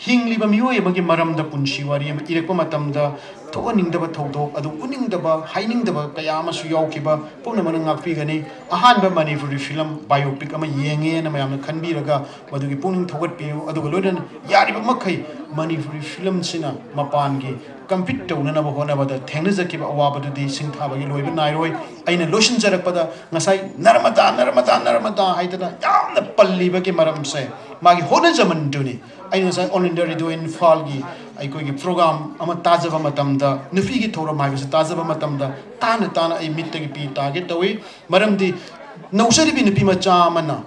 ꯍꯤꯡꯂꯤꯕ ꯃꯤꯑꯣꯏ ꯑꯃꯒꯤ ꯃꯔꯝꯗ ꯄꯨꯟꯁꯤ ꯋꯥꯔꯤ ꯑꯃ ꯏꯔꯛꯄ ꯃꯇꯝꯗ ꯊꯣꯛꯍꯟꯅꯤꯡꯗꯕ ꯊꯧꯗꯣꯛ ꯑꯗꯨ ꯎꯠꯅꯤꯡꯗꯕ, ꯍꯥꯏꯅꯤꯡꯗꯕ ꯀꯌꯥ ꯑꯃꯁꯨ ꯌꯥꯎꯈꯤꯕ ꯄꯨꯝꯅꯃꯛꯅ ꯉꯥꯛꯄꯤꯒꯅꯤ꯫ ꯑꯍꯥꯟꯕ ꯃꯅꯤꯄꯨꯔꯤ ꯐꯤꯂꯝ ꯕꯥꯏꯑꯣꯄꯤꯛ ꯑꯃ ꯌꯦꯡꯉꯦꯅ ꯃꯌꯥꯝꯅ ꯈꯟꯕꯤꯔꯒ ꯃꯗꯨꯒꯤ ꯄꯨꯛꯅꯤꯡ ꯊꯧꯒꯠꯄꯤꯌꯨ꯫ ꯑꯗꯨꯒ ꯂꯣꯏꯅꯅ ꯌꯥꯔꯤꯕ ꯃꯈꯩ ꯃꯅꯤꯄꯨꯔꯤ ꯐꯤꯂꯝꯁꯤꯅ ꯃꯄꯥꯟꯒꯤ ꯀꯝꯄꯤꯠ ꯇꯧꯅꯅꯕ ꯍꯣꯠꯅꯕꯗ ꯊꯦꯡꯅꯖꯈꯤꯕ ꯑꯋꯥꯕꯗꯨꯗꯤ ꯁꯤꯡꯊꯥꯕꯒꯤ ꯂꯣꯏꯕ ꯅꯥꯏꯔꯣꯏ꯫ ꯑꯩꯅ ꯂꯣꯏꯁꯤꯟꯖꯔꯛꯄꯗ ꯉꯁꯥꯏ ꯅꯔꯃꯗꯥ, ꯅꯔꯃꯗꯥ, ꯅꯔꯃꯗꯥ ꯍꯥꯏꯗꯅ ꯌꯥꯝꯅ ꯄꯜꯂꯤꯕꯒꯤ ꯃꯔꯝꯁꯦ ꯃꯥꯒꯤ ꯍꯣꯠꯅꯖꯃꯟꯗꯨꯅꯤ꯫ ꯑꯩꯅ ꯉꯁꯥꯏ All India Radio ꯏꯝꯐꯥꯜꯒꯤ ꯑꯩꯈꯣꯏꯒꯤ ꯄ꯭ꯔꯣꯒ꯭ꯔꯥꯝ ꯑꯃ ꯇꯥꯖꯕ ꯃꯇꯝꯗ, ꯅꯨꯄꯤꯒꯤ ꯊꯧꯔꯝ ꯍꯥꯏꯕꯁꯤ ꯇꯥꯖꯕ ꯃꯇꯝꯗ, ꯇꯥꯅ ꯇꯥꯅ ꯑꯩ ꯃꯤꯠꯇꯒꯤ ꯄꯤ ꯇꯥꯒꯦ ꯇꯧꯏ꯫ ꯃꯔꯝꯗꯤ ꯅꯧꯖꯔꯤꯕꯤ ꯅꯨꯄꯤ ꯃꯆꯥ ꯑꯃꯅ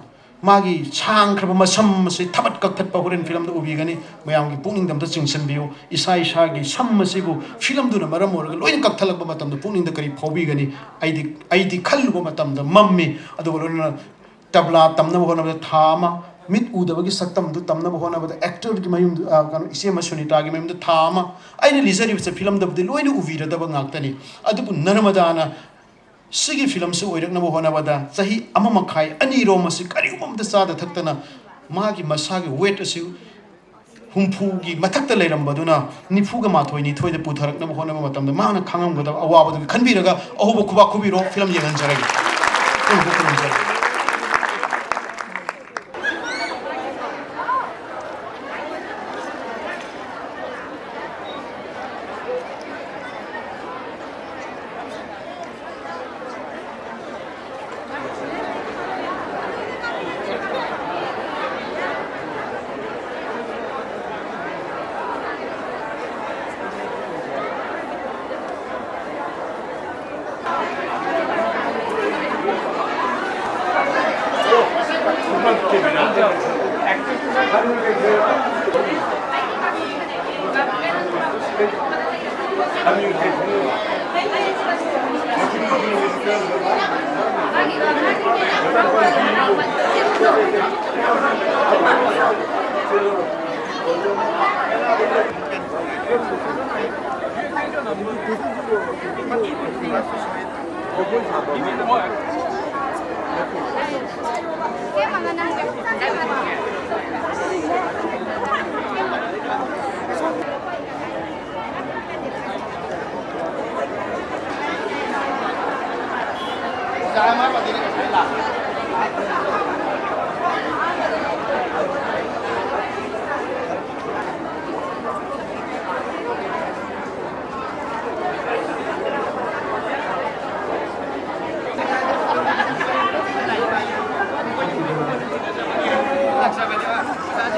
ꯃꯥꯒꯤ ꯁꯥꯡꯈ꯭ꯔꯕ ꯃꯁꯝ ꯑꯁꯤ ꯊꯕꯠ ꯀꯛꯊꯠꯄ ꯍꯣꯔꯦꯟ ꯐꯤꯂꯝꯗ ꯎꯕꯤꯒꯅꯤ꯫ ꯃꯌꯥꯝꯒꯤ ꯄꯨꯛꯅꯤꯡꯗ ꯑꯝꯇ ꯆꯤꯡꯁꯤꯟꯕꯤꯌꯨ꯫ ꯏꯁꯥ ꯏꯁꯥꯒꯤ ꯁꯝ ꯑꯁꯤꯕꯨ ꯐꯤꯂꯝꯗꯨꯅ ꯃꯔꯝ ꯑꯣꯏꯔꯒ ꯂꯣꯏꯅ ꯀꯛꯊꯠꯂꯛꯄ ꯃꯇꯝꯗ ꯄꯨꯛꯅꯤꯡꯗ ꯀꯔꯤ ꯐꯥꯎꯕꯤꯒꯅꯤ? ꯑꯩꯗꯤ, ꯑꯩꯗꯤ ꯈꯜꯂꯨꯕ ꯃꯇꯝꯗ ꯃꯝꯃꯤ꯫ ꯑꯗꯨꯒ ꯂꯣꯏꯅꯅ ꯇꯕ꯭ꯂꯥ ꯇꯝꯅꯕ ꯍꯣꯠꯅꯕꯗ ꯊꯥ ꯑꯃ, ꯃꯤꯠ ꯎꯗꯕꯒꯤ ꯁꯛꯇꯝꯗꯨ ꯇꯝꯅꯕ ꯍꯣꯠꯅꯕꯗ ꯑꯦꯛꯇꯔꯒꯤ ꯃꯌꯨꯝꯗ, ꯑ, ꯀꯩꯅꯣ, ꯏꯆꯦ ꯃꯁꯨꯅꯤꯇꯥꯒꯤ ꯃꯌꯨꯝꯗ ꯊꯥ ꯑꯃ, ꯑꯩꯅ ꯂꯤꯖꯔꯤꯕꯁꯦ ꯐꯤꯂꯝꯗꯕꯨꯗꯤ ꯂꯣꯏꯅ ꯎꯕꯤꯔꯗꯕ ꯉꯥꯛꯇꯅꯤ꯫ ꯑꯗꯨꯕꯨ ꯅꯔꯃꯗꯥꯅ ꯁꯤꯒꯤ ꯐꯤꯂꯝꯁꯤ ꯑꯣꯏꯔꯛꯅꯕ ꯍꯣꯠꯅꯕꯗ ꯆꯍꯤ ꯑꯃ ꯃꯈꯥꯏ, ꯑꯅꯤꯔꯣꯝ ꯑꯁꯤ ꯀꯔꯤꯒꯨꯝꯕ ꯑꯝꯇ ꯆꯥꯗ ꯊꯛꯇꯅ ꯃꯥꯒꯤ ꯃꯁꯥꯒꯤ ꯋꯦꯠ ꯑꯁꯤ ꯍꯨꯝꯐꯨꯒꯤ ꯃꯊꯛꯇ ꯂꯩꯔꯝꯕꯗꯨꯅ ꯅꯤꯐꯨꯒ ꯃꯥꯊꯣꯏ, ꯅꯤꯊꯣꯏꯗ ꯄꯨꯊꯔꯛꯅꯕ ꯍꯣꯠꯅꯕ ꯃꯇꯝꯗ ꯃꯥꯅ ꯈꯪꯉꯝꯒꯗꯕ ꯑꯋꯥꯕꯗꯨꯒꯤ ꯈꯟꯕꯤꯔꯒ ꯑꯍꯧꯕ ꯈꯨꯕꯥꯛ ꯈꯨꯕꯤꯔꯣ, ꯐꯤꯂꯝ ꯌꯦꯡꯍꯟꯖꯔꯒꯦ꯫ ꯑꯩ ꯍꯧꯖꯤꯛ ꯈꯨꯔꯨꯝꯖꯔꯤ꯫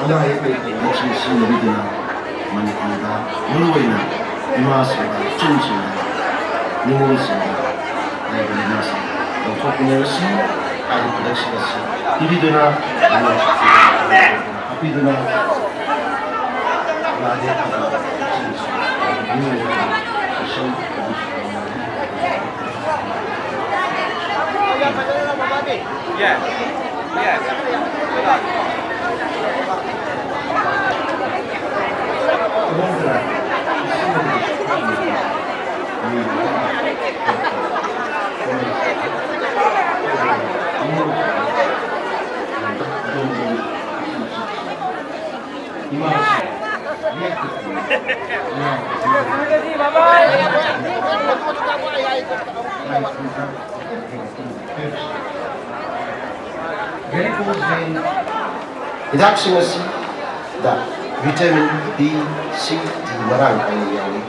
ꯑꯅꯥ ꯑꯌꯦꯛ ꯂꯩꯇꯕ ꯏꯃꯨꯡꯁꯤꯡ ꯁꯤꯖꯤꯟꯅꯕꯤꯗꯨꯅ ꯃꯅꯤꯄꯨꯔꯗ ꯃꯔꯨꯑꯣꯏꯅ ꯏꯃꯥꯁꯤꯡꯗ, ꯏꯆꯟꯁꯤꯡꯗ, ꯅꯤꯉꯣꯜꯁꯤꯡꯗ ꯂꯩꯔꯤꯕ ꯂꯥꯏꯅꯥꯁꯤꯡ ꯂꯧꯊꯣꯛꯃꯤꯟꯅꯔꯁꯤ꯫ ꯍꯥꯏꯔꯤꯕ ꯄ꯭ꯔꯗꯛꯁꯤꯡ ꯑꯁꯤ ꯄꯤꯕꯤꯗꯨꯅ ꯍꯥꯞꯄꯤꯗꯨꯅ Yes. Yes. ꯍꯤꯗꯥꯛꯁꯤꯡ ꯑꯁꯤꯗ vitamin B, C, D ꯃꯔꯥꯡ ꯀꯥꯏꯅ ꯌꯥꯎꯏ꯫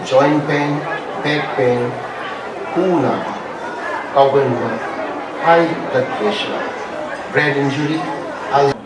Joint pain, back pain, ꯈꯨꯎ ꯅꯥꯕ, ꯀꯥꯎꯒꯟꯕ, high blood pressure, brain injury, Alzheimer